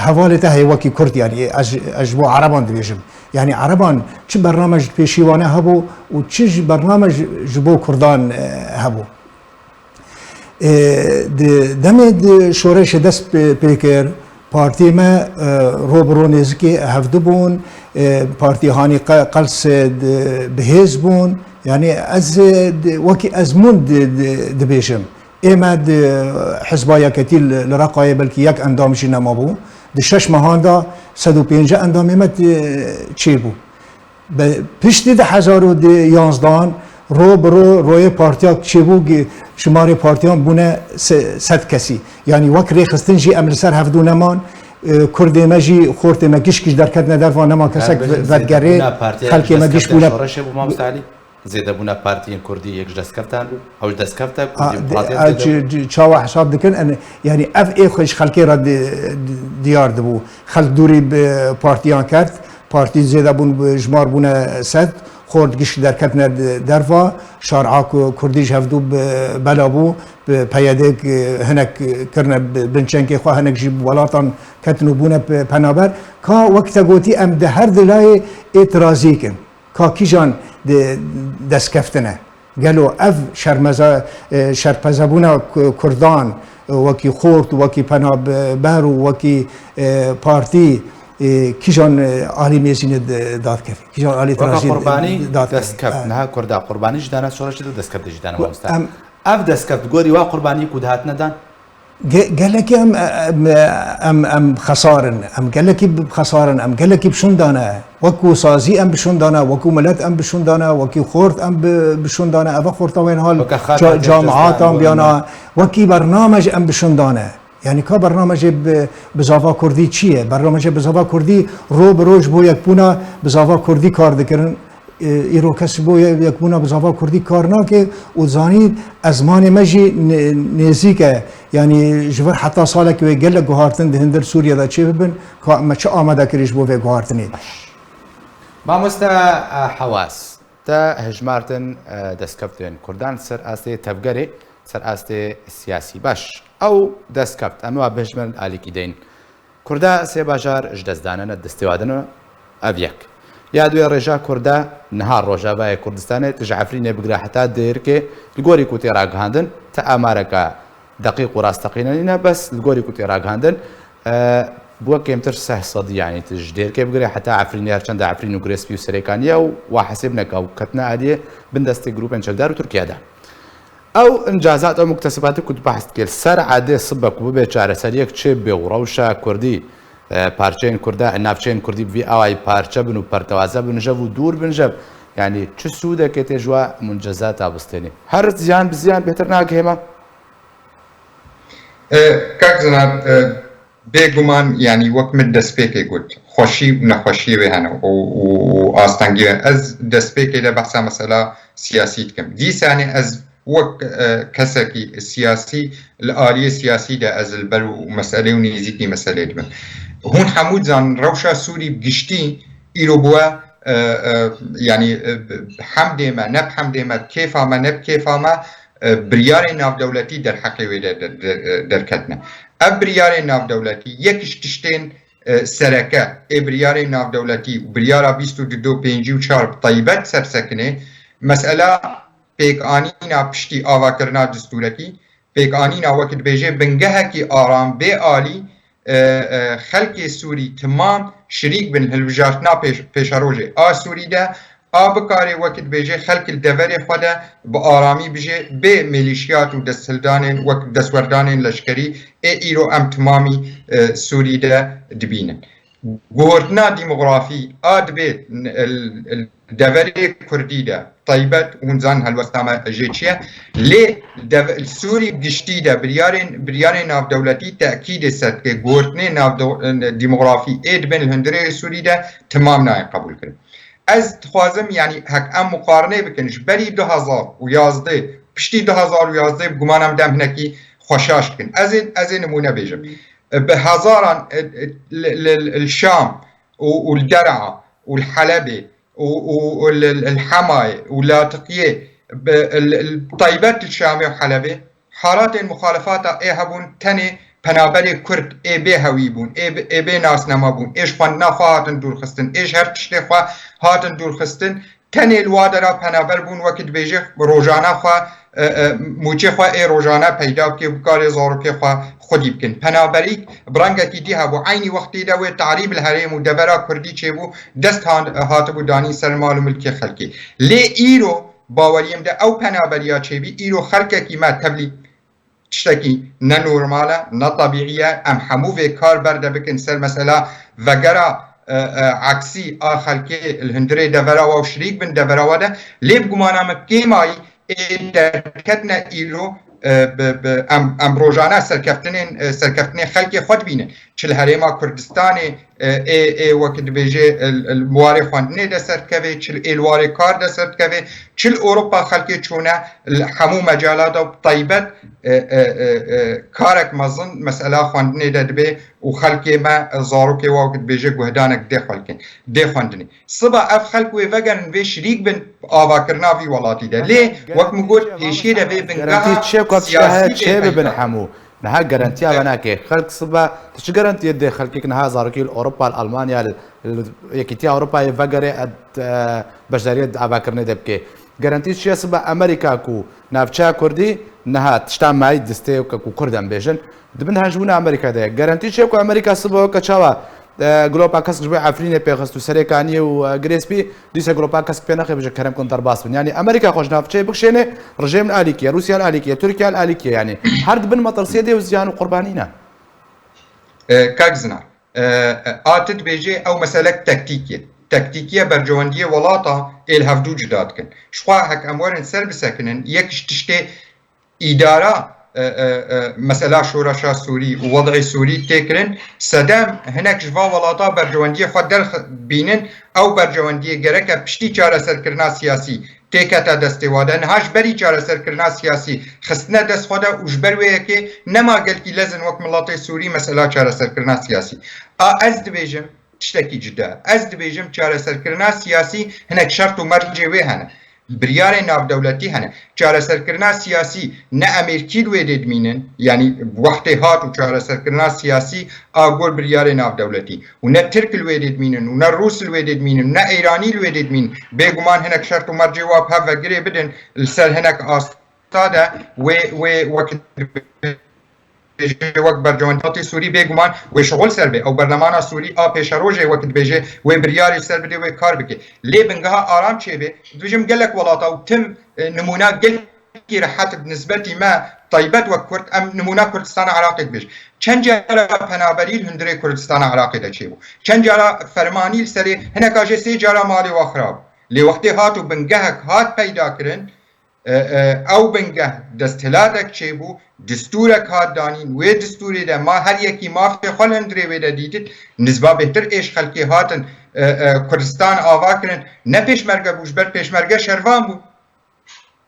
hevalê te heye wekî Kurd, yanî ez, ez ji bo Ereban dibêjim. Yanî Ereban çi bername ji pêşî wane hebû û çi ji bername ji, ji bo Kurdan, e, hebû? Ê, di demê di şoreşê dest pê, pê kir, partiyê me, e, ro bi ro nêzikî hevdu bûn, e, partiyê hanî qe-, qels, e, di, bi hêz bûn. Yanî ez, e, di, wekî ezmûn di, di, dibêjim. Ê me di Hizba Yeketî li, li Reqayê belkî yek endam jî nemabû. Di şeş mehan de sed û pêncî endamê me di, çêbû. Be-, piştî di hezar û yanzdan Ro bi ro, royê partiya çêbû, gi-, şimarê partiyan bûne se-, sed kesî. Yanî wek rêxistin jî em li ser hevdû neman, e, kurdê me jî, xortê me giş giş derketine derva, nema kesek Her ve-, bêjin, vedgerê, zêdebûna partiya xelkê me giş destkeftên bûne. Şoreşê bû, Mamoste Elî? Zêdebûna partiyên kurdî yek ji destkeftên bû, ew ji destkeftê A, kurdî de, a, partiyên çi, çi, çawa hesab dikin? Em, yanî ev ê xwe ji xelkê re di-, di-, diyar dibû. Xelk dûrî bi partiyan kert, partî zêde bûn, bi jimar bûne sed, xort giş derketine di-, derva, şar a ku kurdî ji hevdû bi bela bû, bi P Y D hinek kirine bi-, binçenkê xwe, hinek jî bi welatan ketin û bûne pe-, penaber. Ka wek te gotî, em di her du layê êtirazî kin. Ka kîjan di-, destkeftine? Gelo ev şermeza-, e, şerpezebûna ku-, kurdan, e, wekî xort, wekî penaber û wekî, e, partî, e, kîjan, e, alî mêzînê di-, dadkeve? Kîjan alî Weke tirazî qurbanî dadkeve? Destkeft, Ha. Niha kurda qurbanî jî dana şoreşê de, destkeft de jî dana, Ku mamoste. em Ev destkeft gorî wa qurbanî ku dihatine dan? Ge-, gelekî em, em, em, em xesar in, em gelekî bi-, xesar in, em gelekî bi şûn dane. Wekû sazî em bi şûn dane, wekû milet em bi şûn dane, wekî xort em bi, bi şûn dane. Eva xorta wên hal Weke xatir ca-, camiatan biyana, wekî bernamej em bi şûn dane. Yanî ka bernamejê bi, bi zava kurdî çi ye? Bernamejê bi zava kurdî ro bi roj bo yekbûna bi zava kurdî kar dikirin. E, îro kes ji bo ye-, yekbûna bi zava kurdî kar nake û zanî ezmanê me jî nê-, nêzîk e. Yanî ji vir heta salekê wê gelek guhartin di hundir Sûriye de çêbibin, ka me çi amade kirî ji bo vê guhartinê? Baş. Mamoste, e, Hewas, te hejmartin, e, destkeftên kurdan ser astê tevgerê, ser astê siyasî. Baş. Ew destkeft, em wa bihejmerin alîkî deyin. Kurda sê bajar ji dest danene, destê wa dine, ev yek. Ya duyê rêja Kurda niha Rojavayê Kurdistanê, tu ji Efrînê bigire heta Dêrikê, li gorî ku tê ragihandin, ti amareke deqîq û rasteqîne nîne, bes li gorî ku tê ragihandin, e, bi we kêmtir seh sedî, yanî tu ji Dêrikê bigire heta Efrînê, her çend Efrîn û Girê Spî û Serêkanî ye û wa hesêb neke û ketine aliyê bin destê grûpên çekdar û Tirkiye de. Ew imcazat, ew muktesebatê ku tu behs dikê, li ser erdê sibe ku bibe çareseriyek çê bibe û rewşa kurdî, e, parçeyên kurda, navçeyên kurdî bi vî awayî parçe bin û pertewaze bin jev û dûr bin jev, yanî çi sûdekê tê ji wa muncezata bistênê? Her ziyan bi ziyan bêhtir nagihê me? E, kak Zinar, e, Bêguman, yanî wek min destpêkê got, xweşî û nexweşiyê wê hene û, û, û astengî wê. Ez destpêkê de behsa mesela siyasî dikim. Dîsanê ez wek, e, kesekî siyasî li aliyê siyasî de ez li ber û meselê û nêzîkî meselê dibim. Hûn hemû dizanin rewşa Sûrî bi giştî îro bûye, e, e, yanî, e, hemdê me, ne bi hemdê me, bi kêfa me, ne bi kêfa me, e, biryarên navdewletî derheqê wê de, de, de, e, derketine. Ev biryarên navdewletî yek ji tiştên, e, sereke ê biryarên navdewletî û biryara bîst û du, pêncî û çar bi taybet sersekinê, mesela pêkanîna piştî avakirina distûrekî, pêkanîna wek dibêje bingehekî aram bê alî, e, e, xelkê Sûrî timam şirîk bin hilbijartina pêş-, pêşerojê a Sûrî de, a bikarê wek dibêje xelk li deverê xwe de bi aramî bijê, bê milîşiyat û desthildanên wek destwerdanên leşkerî ê îro em timamî, e, Sûrî de dibînin. Guhortina demografî a dibê n-, l-, l-, deverê kurdî de taybet, hûn zanin helwesta me jê çi ye, lê deve-, Sûrî giştî de biryarên, biryarên navdewletî tekîdê ser dike, guhortinê navde-, demografî ê dibên li hundirê Sûrî de timam nayên qebûlkirin. Ez dixwazim, yanî hek em muqarine bikin, ji berî du hezar û yazdeh, piştî du hezar û yazdeh bi guman em dem hinekî xweşaş dikin. Ez ê, ez ê nimûne bêjim. Bi hezaran, e, e, li, li, li Şam û, û li Der'a û li Helebê û, û, û li, li Hemayê û Latiqiyê, bi, li, li, taybet li Şamê û Helebê, halatên muxalefata ê hebûn, tenê penaberê Kurd ê bê hewî bûn, ê bi, ê bê nasnama bûn, ê ji xwendina xwe hatin dûrxistin, ê ji her tiştê xwe hatin dûrxistin. Tenê li wa dera penaber bûn, wekî dibêje rojane xwe, e, e, mûçê xwe ê rojane peyda bike, bikare zarokê xwe xwedî bikin. Penaberî bi rengekî dî hebû. Eynî wextê de wê tarî bi li herêm û devera kurdî çêbû, dest han-, hatibû danîn ser mal û milkê xelkê. Lê îro baweriyê min de ew penaberiya çêbî, îro xelkekî me tevlî tiştekî ne normal e, ne tebîî ye. Em hemû vê kar berde bikin ser mesela vegera, e, e, eksî a xelkê li hundirê devera wa û şirîk bin devera wa de. Lê bi gumana min kêmayî ê derketine îro, e, bi, bi, em, em rojane serkeftinên, e, serkeftinê xelkê xwe dibînin. Çi li Herêma Kurdistanê, e, ê, ê wek dibêje, e, li warê xwendinê de serdikeve, çi li ê li warê kar de serdikeve, çi li Ewropa xelkê çûne, li hemû mecala de bi taybet, e, e, e, e, karek mezin mesela xwendinê de dibe û xelkê me, e, zarokê wa wek dibêje guhdanek dê xelkê, dê xwendinê. Siba ev xelk wê vegerin, vê şirîk bin avakirina vî welatî de. Lê wek min got, pêşiyê de vê bingeha siyasî bê peyda. Çê bibin hemû. Niha garantiya ve nake. Xelk siba, tu çi garantiyê dê xelkek niha zarokî li Ewropa, li Almanya, li, li Yekîtiya Ewropayê vegere, e, beşdariyê di avakirinê de bike? Garantî çi ye siba Amerîka ku navçeya Kurdî niha tişta mayî distê weke ku Kurd em bêjin, di bin henjbûna Amerîka de ye. Garantî çi ye ku Amerîka siba weke çawa, e, Glopa Kesk ji bo Efrînê pêxist û serê kaniyê û, e, Girêspî, dîsa Glopa Kesk pê nexê bije kerem kin derbas bin. Yanî Amerîka xwe ji navçeyê bikişêne, rejêm li alîkî ye, Rûsya li alîkî ye, Tirkiye li alîkî ye. Yanî her di bin metirsiyê dê û ziyan û qurbanî ne. E, kak Zinar, e, e, a tu dibêjê ew meselek tektîk ye. Tektîkiye bercewendiyê welata ê li hevdû cuda dikin. Ji xwe hek em werin ser bisekinin, yek ji tiştê îdara, e, e, e, mesela şoreşa Sûrî û wed'ê Sûrî tê kirin, sedem hinek ji va welata bercewendiyê xwe derbînin, ew bercewendiyê gereke piştî çareserkirina siyasî têkete destê wa de. Niha ji berî çareserkirina siyasî xistine dest xwe de û ji ber wê yekê nema gelkî lezin wek miletê Sûrî mesela çareserkirina siyasî. A ez dibêjim, tiştekî cuda. Ez dibêjim çareserkirina siyasî hinek şert û mercê wê hene. Biryarên navdewletî hene. Çareserkirina siyasî ne Amerîkî li wê dê dimînin, yanî wextê hat û çareserkirina siyasî a gor biryarê navdewletî û ne Tirk li wê dê dimînin û ne Rûs li wê dê dimînin û ne Îranî li wê dê dimînin. Bêguman hinek şert û mercê wa bi hev ve girê bidin li ser hinek asta de wê, wê wek dibêje wek bercewendiyatê Sûrî bêguman wê şixul ser bê. Ew berlemana Sûrî a pêşerojê wek dibêje wê biryarê ser bidê wê kar bike. Lê bingeha aram çêbe, dibêjim gelek welata û tim, e, nimûna gelkî rehet bi nisbetî me taybet wek Kurd, em nimûna Kurdistana Iraqê dibêjin. Çend cara penaberî li hundirê Kurdistana Iraqê de çêbû. Çend cara fermanî li serê hineka jê sê cara malê wa xirab. Lê wextê hat û bingehek hat peyda kirin, e, e, ew bingeh desthilatek çêbû, distûrek hat danîn, wê distûrê de ma her yekî mafê xwe li hundirê wê de dîtin, nisba bêhtir ê ji xelkê hatin, e, e, Kurdistan ava kirin, ne pêşmerge bû, ji ber pêşmerge şervan bû.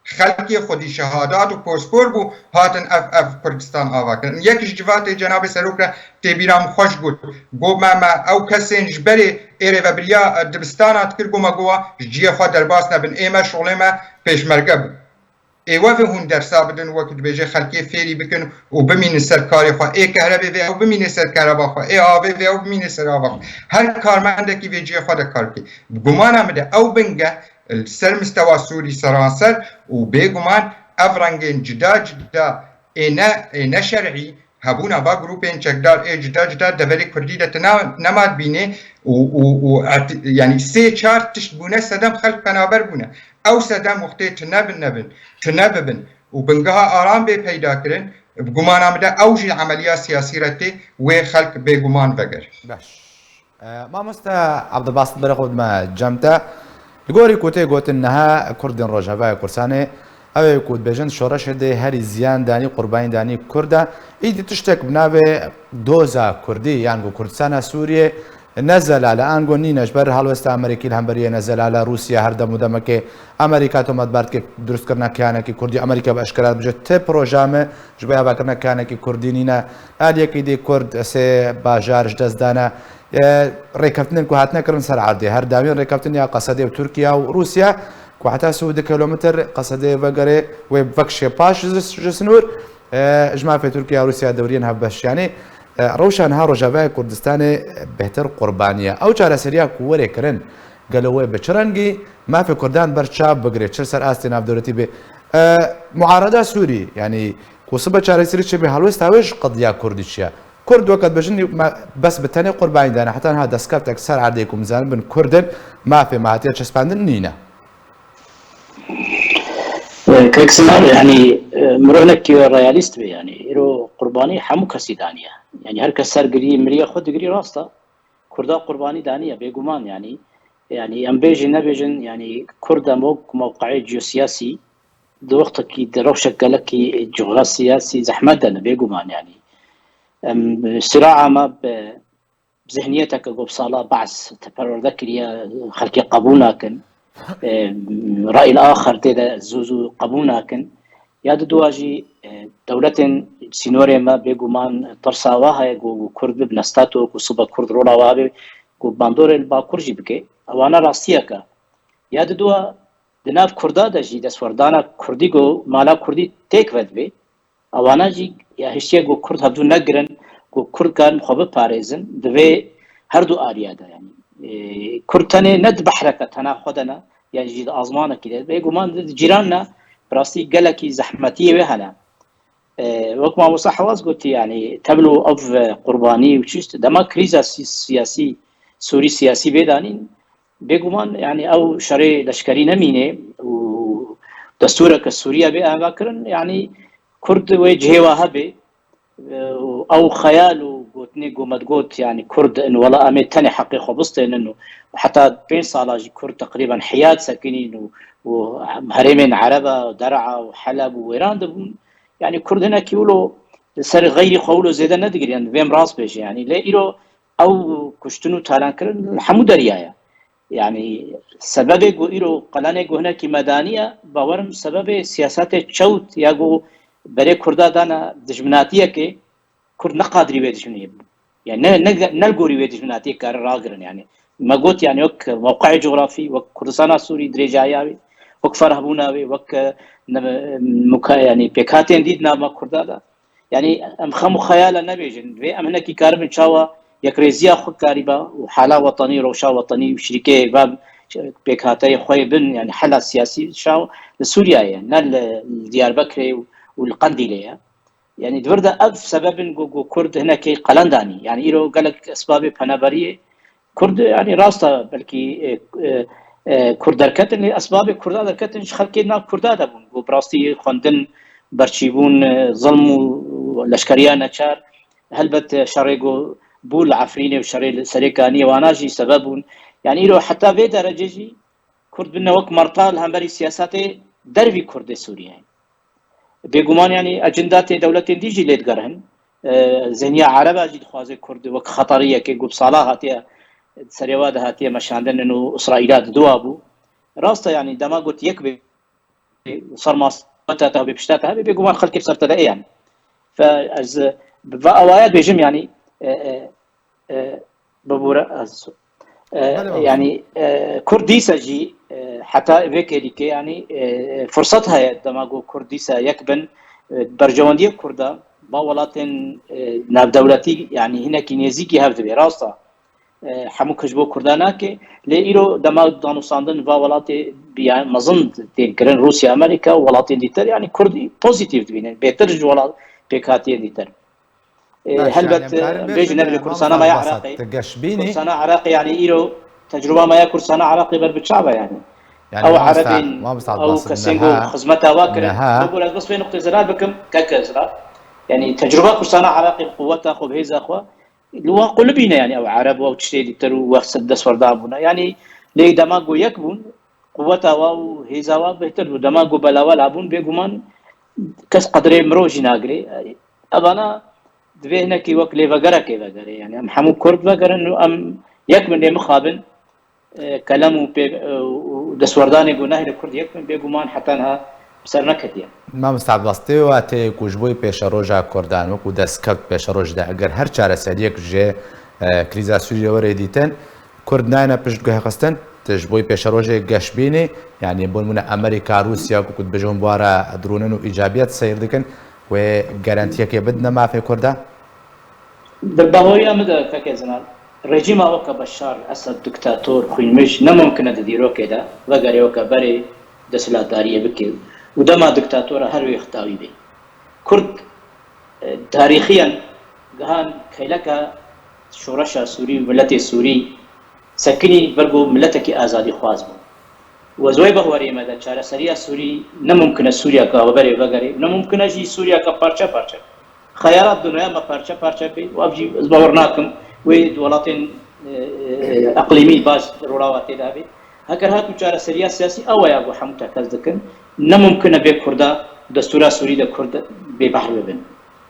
Xelkê xwedî şehadat û pospor bû, hatin ev, ev Kurdistan ava kirin. Yek ji civatê cenabê serok re tê bîra min xweş got, got me, me ew kesên ji berê êrê vebiriya, e, dibistana dikir, got me, got wa ji ciyê xwe derbas nebin, ê me şolê me pêşmerge bû. Ê we ve hûn dersa bidin, wek dibêje xelkê fêrî bikin û bimînin ser karê xwe. Ê kehrebê ve ew bimîne ser kereba xwe, ê avê ve ew bimîne ser ava xwe. Her karmendekî vê ciyê xwe de kar bike. Bi gumana min de ew bingeh li ser mistewa Sûrî seranser û bêguman ev rengên cida cida ê ne, ê ne şer'î, hebûna va grûpên çekdar ê cida cida deverê Kurdî de tu na-, nema dibînê û, û, û ert-, yanî sê çar tişt bûne sedem xelk penaber bûne. Ew sedem wextê tune bin nebin, tune bibin û bingeha aram bê peyda kirin, bi gumana min de ew jî emeliya siyasî re tê wê xelk bêguman veger. Baş. E, mamoste Abdulbasit, berê xwe bidime cem te. Li gorî ku tê gotin niha Kurdên Rojavayê Kurdistanê, ew ê ku dibêjin şoreşê dê herî ziyan danî, qurbanî danî Kurd e. Îdî tiştek bi navê doza Kurdî, yan ku Kurdistana Sûriyê ne zelal e, ango nîne, ji ber helwesta Amerîkî li hemberiyê ne zelal e, Rûsya her dem û demekê Amerîka tometbar dike, durustkirina kiyanekî Kurdî, Amerîka bi eşkera dibêje ti proja me ji bo avakirina kiyanekî Kurdî nîne. Aliyekî dî Kurd sê bajar ji dest dane. E, rêkeftinên ku hatine kirin ser erdê, her dawiyên rêkeftin ya Qesedê û Tirkiye û Rûsya, ku heta sî û du kilometr Qesedê vegere wê vekişê paş ji, ji sinûr, e, ji mafê Tirkiye û Rûsya dewriyên hevbeş. Yanî, e, rewşa niha Rojavayê Kurdistanê bêhtir qurbanî ye. Ew çareseriya ku were kirin, gelo wê bi çi rengî mafê Kurdan ber çav bigire, çi li ser astê navdewletî bê? E, muarada Sûrî, yanî ku sibe çareserî çêbe, helwesta wê ji qediya Kurdî çi ye? Kurd weke dibêjin, me bes bi tenê qurbanî dane. Heta niha destkeftek ser erdê ku min zanibin Kurd in, mafê me hatiye çespandin nîne. E, Kek Sinan, yanî, e, mirov hinek realîst be, yanî, îro qurbanî hemû kesî daniye. Yanî, her kes ser girî, miriye xwe digirî, rast e. Kurda qurbanî daniye, bêguman, yanî. Yanî em bêjin nebêjin, yanî Kurd em wek mewqeyê ciyosiyasî di wextekî, di rewşek gelekî cografsiyasî zehmet de ne, bêguman, yanî. Em sîraa me bi zihniyeteke ku bi sala Be's te perwerde kiriye, xelkê qebûl nakin. E, rayîl axir tê de zû zû qebûl nakin. Ya di dua jî, e, dewletên sînorê me bêguman tirsa wa heye ku, ku Kurd bibine stato, ku sibe Kurd rola wa hebe, ku bandorê li Bakur jî bike. Ewana rastiyeke. Ya di dua di nav Kurda de jî destwerdana Kurdî ku mala Kurdî têk vedibê. Ewana jî ya hiştiye ku Kurd hevdû negirin, ku Kurd karin xwe biparêzin, divê her du aliya de, yanî. E, Kurd tenê ne di behreke tena xwe de ne, yan jî di azmanekî de. Bêguman di cîran ne, bi rastî gelekî zehmetiyê wê hene. E, wek mamosta Hewaz gotî, yanî tevlo ev qurbanî û çişt, dema krîza si-, siyasî, Sûrî siyasî bê danîn, bêguman, yanî ew şerê leşkerî nemînê û destûreke Sûriye bê avakirin, yanî Kurd wê cihê wa hebe, e, û ew xeyal û gotinê ku me digot, yanî Kurd in, wela em ê tenê heqê xwe bistênin û heta pênc sala jî Kurd teqrîben hiyad sekinîn û, û herêmên Ereba, Der'a û Heleb û wêran dibûn. Yanî Kurd hinekî wilo li ser xeyrî xwe wilo zêde nedigiriyan, divê em rast bêjin, yanî. Lê îro ew kuştin û talankirin li hemû derya ye. Yanî sebebê ku îro qelenê ku hinekî me daniye, bawerim sebebê siyasetê çewt ya ku berê Kurda dane dijminatiyekê, Kurd neqadirî wê dijminê bû. Yani ne, ne, ne li gorî wê dijminatiyê karin ragirin yani. Me got yani wek mewqeyê cografî, wek Kurdistana Sûrî dirêjahiya wê, wek ferhbûna wê, wek, e, ne, muka-, yani pêkhatên dî di nav me Kurda de. Yani em xem û xeyala nebêjin. Vê em hinekî karibin çawa yekrêziya xwe karîba û hala wetanî, rewşa wetanî û şirîkeyê ve pêkhateyê xwe yê bin, yani hela siyasî şaw li Sûriye ye, ne li, li Diyarbekirê û, û li Qendîlê ye. Yani di vir de ev sebeb in ku, ku Kurd hinekî qelen danî. Yani îro gelek esbabê penaberiyê Kurd, yani rast e belkî, e, e, e, Kurd derketin, lê esbabê Kurda derketin ji xelkê nav Kurda de bûn. Ku bi rastî xwendin, berçîbûn, e, zilm û leşkeriya neçar, helbet, e, şerê ku bû li Efrînê û şerê li Serêkaniyê wana jî sebeb bûn. Yani îro heta vê derece jî Kurd bine wek merta li hemberî siyasetê dervî Kurdê Sûriyeyê. Bêguman, yani, ecindetê dewletên dî jî lê digerin. E, zihniya Ereba jî dixwaze Kurd wek xeteriyekê ku bi sala hatiye, serê wa de hatiye meşandin û Îsraîla di dua bû. Rast e, yani, dema got yek bê, ser masa te, te bê pişta te hebê, bêguman xelkê bi ser te de ê, yani. Fe ez bi va awaya dibêjim, yani, e, e, e, bibûre ez, e, Belê, belê. Yani, e, Kurd dîsa jî, e, heta vê kêlîkê, yani, e, fırsat heye dema ku Kurd dîsa yek bin, e, berjewendiyê Kurda ba welatên, e, navdewletî, yani hinekî nêzîkî hev dibe, rast e. E, hemû kişt bo Kurda nake, lê îro dema danûstandin va welatê bi, yani mezin tên kirin, Rûsya, Amerîka, welatên dîtir, yani Kurd pozîtîf dibînin, bêtir ji welat pêkhatiyên dîtir. E, Baş, helbet, yani, em karin e, bêjin bêjin, ne bile Mamosta Kurdistana me ya Abbas, Iraqê. Tu geş bînî? Kurdistana Iraqê, yani îro tecrûba me ya Kurdistana Iraqê ber bi çav e, yani. Yani, Ew Mamosta, Erebên, Mamosta ew Abbas, kesên ku niha, xizmeta wa kirin. Niha. Bibûr ez bes vê nuqtê zirar bikim, keke zirar. Yani tecrûba Kurdistana Iraqê bi quweta xwe, bi hêza xwe, li wan qulibî ne, yani ew Ereb û ew tiştê dîtir û wext destwerdan bûne. Yani lê dema ku yek bûn, quweta wa û hêza wa bêhtir bû. Dema ku belawa labûn, bêguman kes qedrê mirov jî nagirê. Evana divê hinekî wek lêvegerekê vegerê. Yani em hemû Kurd vegerin û em yek bin lê mixabin, e, kelem û pê-, e, û destwerdanê ku nehêle Kurd yek bin, bêguman heta niha bi ser neketiye. Mamosta Abbas, tê wa tê ku ji bo pêşeroja Kurdan, wekû destkeft pêşeroj de, eger her çareseriyek ji, e, krîza Sûriyê were dîtin, Kurd nayêne piştguhê xistin, tu ji bo pêşerojê geş bînî, yanî bo nimûne Amerîka, Rûsya, ku, ku dibêjin bi wa re dirûnin û îcabiyet seyr dikin, wê garantiyekê bidine mafê Kurda? Di baweriya min de, keke Zinan, rejîma weke Beşar Esed, diktator, xwînmij, ne mumkin e di dîrokê de vegerê weke berê desthilatdariyê bike û dema diktatora her wê xitawî bê. Kurd, e, tarîxiyan gihan keyleka şoreşa Sûrî û miletê Sûrî sekinî, ber ku miletekî azadîxwaz bû. Û ez wê bawerê me de çareseriya Sûrî ne mumkin e Sûriyeke weberê vegerê û ne mumkin e jî Sûriyeke parçe parçe. Xeyalat dinya me parçe parçe bê û ev jî ez bawer nakim wê di welatên e, e, eqlîmî baş rolawa tê de hebe. Heger hat û çareseriya siyasî ew e ya ku hemû tekez dikin, ne mumkin e bê Kurda, destûra Sûrî de Kurd bêbehr bibin.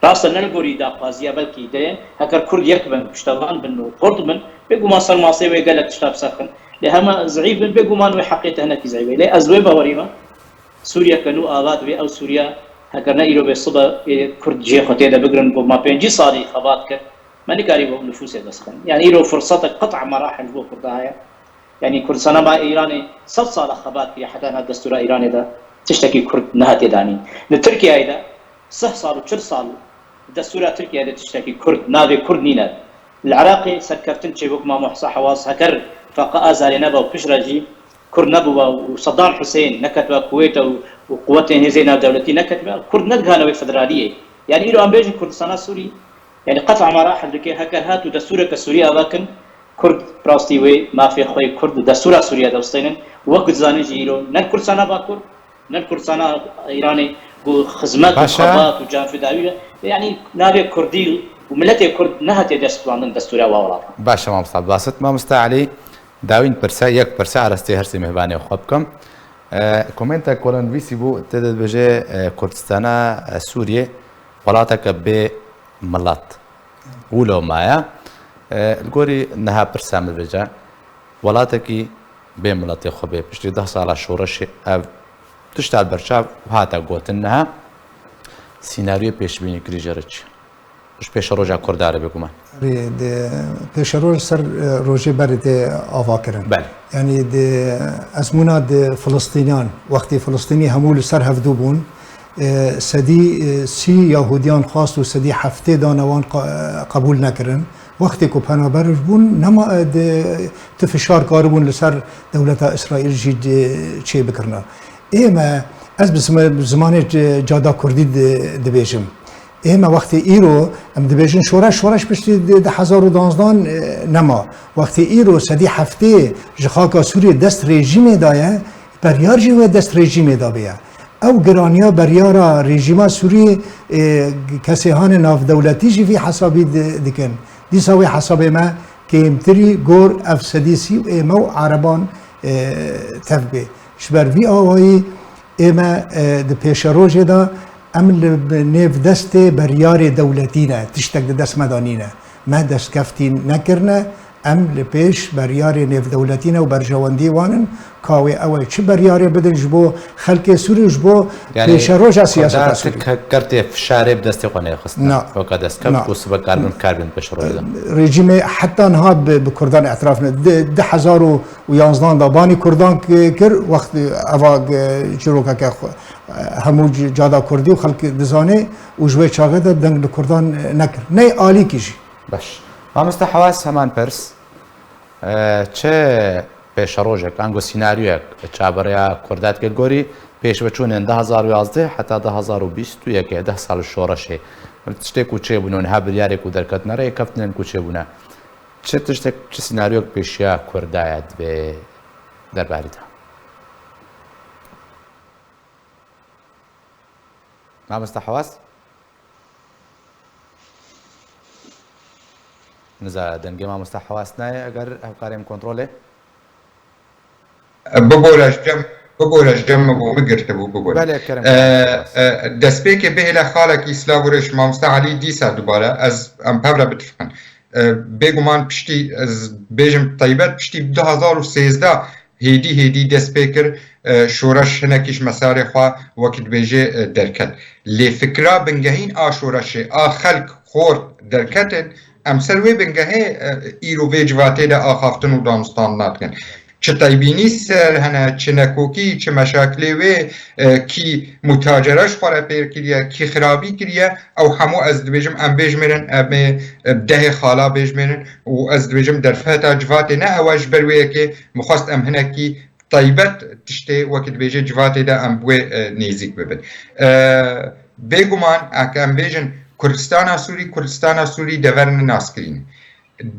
Rast e, ne li gorî daxwaziya belkî de ye. Heger Kurd yek bin, piştevan bin û xurt bin, bêguman ser masê wê gelek tişta bi ser xin. Lê hema zehîf bin, bêguman wê heqê te hinekî zehîf e. Lê ez wê bawerî me, Sûriyeke nû ava divê, ew Sûriya, heger ne îro bê sibe, ê Kurd cihê xwe tê de bigirin, ku ma pêncî salî xebat kir, me nikarîbû nifûsê bixin. Yani îro firsetek qet'a merahil ji bo Kurda heye. Yani Kurdistana ma Îranê sed sal e xebat kiriye, heta niha destûra Îranê de tiştekî Kurd nehatiye danîn. Li Tirkiyeyê de sih sal û çil sal destûra Tirkiyeyê de tiştekî Kurd, navê Kurd nîne. Li Iraqê serkeftin çêbû, ku Mamo Hisa Hewaz heger Feqa Azarê neba û piştre jî Kurd nebûba û Saddam Husên neketiba Kuwêt û, û quwetên hêzên navdewletî neketiba, Kurd nedigihana wê federaliyê. Yani îro em bêjin Kurdistana Sûrî, yani qet'a merahil dike, heger hat û destûreke Sûrî ava kin, Kurd bi rastî wê mafê xwe yê Kurd li destûra Sûriye de bistênin. Wek dizanin jî îro ne li Kurdistana Bakur, ne li Kurdistana Îranê ku xizmet û Baş e. Xebat û canfidawî ye. Yani navê Kurdî û miletê Kurd nehatiye destpêkandin destûra wa welatan. Baş e, mamosta Basit. Mamosta Elî, dawîn pirse, yek pirse, arestê her sê mêvanê xwe bikim. E, komentek ku nivîsî bû, tê de dibêje, e, Kurdistana, e, Sûriyê welateke bê milet. Wilo maye. E, li gorî niha pirsa min dibêje, welatekî bê miletê xwe bê, piştî deh sala şoreşê ev tişta li berçav hate gotin niha, sînaryoyê pêşbînî kirî jê re çi? Ji pêşeroja Kurda re bêguman. Rê di pêşeroj ser, e, rojê berê tê ava kirin. Belê. Yani di ezmûna di Filistîniyan, wextê Filistînî hemû li ser hevdû bûn, e, sedî, e, sî Yahudiyan xwast û sedî heftê dane wan qa-, qebûl nekirin. Wextê ku penaber bûn, nema, e, di, tu fişar karibûn li ser dewleta Îsraîl jî di, çê bikirina. Ê me, ez bi zima-, bi zimanê c-, cada kurdî di, dibêjim. Ê me wextê îro, em dibêjin şoreş, şoreş piştî di, di hezar û duanzdan, e, nema. Wextê îro sedî heftê ji xaka Sûriyê dest rejîmê daye, beryar jî wê dest rejîmê dabêye. Ew giraniya beryara rejîma Sûriyê, e, kesê hane navdewletî jî vî hesabî di-, dikin. Dîsa wê hesabê me kêmtirî gor ev sedî sî û ê me û ereban, e, tev bê. Ji ber vî awayî ê me, e, di pêşerojê de em li nêv destê beryarê dewletî ne, tiştek di dest me de nîne. Me destkeftî nekirine, em li pêş beryarê nêvdewletî ne û berjewendî wan in, ka wê ew ê çi beryarê bidin ji bo xelkê Sûrî û ji bo Yani, pêşeroja siyaseta Kurda Sûrî. Ke-, kertê fişarê bi destê xwe nexistine. Na. Weke destkeft Na. Ku sibe karbin, karbin pêşerojê de. Rejîmê heta niha bi, bi Kurdan îtiraf ne. Di, di hezar û yanzdan de banî Kurdan ki-, kir, wext eva, e, çîrokeke xwe, e, hemû c-, cada Kurdî û xelk dizanê û ji wê çaxê de deng li Kurdan, e, nekir. Ney alîkî jî. Baş. Mamoste Hewas, heman pirs. E, çi pêşerojek, ango sînaryoyek çabereya Kurda dike li gorî pêşveçûnên du hezar û yazdeh heta du hezar û bîst û yek, deh sal şoreşê. Tiştê ku çêbûne û niha biryarê ku derketine, rêkeftinên ku çêbûne. Çi tiştek, çi sînaryoyek pêşiya Kurda ye divê derbarî de? Mamoste Hewas? Niza dengê mamoste Hewas nayê, eger hevkarê min kontrolê. Bibore ji cem, bibore ji cem min bû, min girtibû, bibore. Belê, kerem, E, kerem. E, destpêkê bihêle xalekî silav û rêş mamoste Elî dîsa dubare, ez em pevre bitifin. E, bêguman piştî ez bêjim taybet piştî du hezar û sêzdeh hêdî hêdî dest pê kir, e, şoreş hinekî ji mesarê xwe wekî dibêje, e, derket. Lê fikra bingehîn a şoreşê a xelk xort derketin, em ser wê bingehê, e, îro vê civatê de axaftin û danûstandina dikin. Çi teybînî ser hene, çi nekokî, çi meşakilê wê, e, kî mutacere ji xwe re pê kiriye, kî xirabî kiriye, ew hemû ez dibêjim em bêjmêrin, em ê, e, dehê xala bêjmêrin û ez dibêjim derfeta civatê ne ew e, ji ber wê yekê min xwest em hinekî taybet tiştê wekî dibêje civatê de em bi wê, e, nêzîk bibin. E, bêguman, eke em bêjin Kurdistana Sûrî, Kurdistana Sûrî dever ne naskirî ne.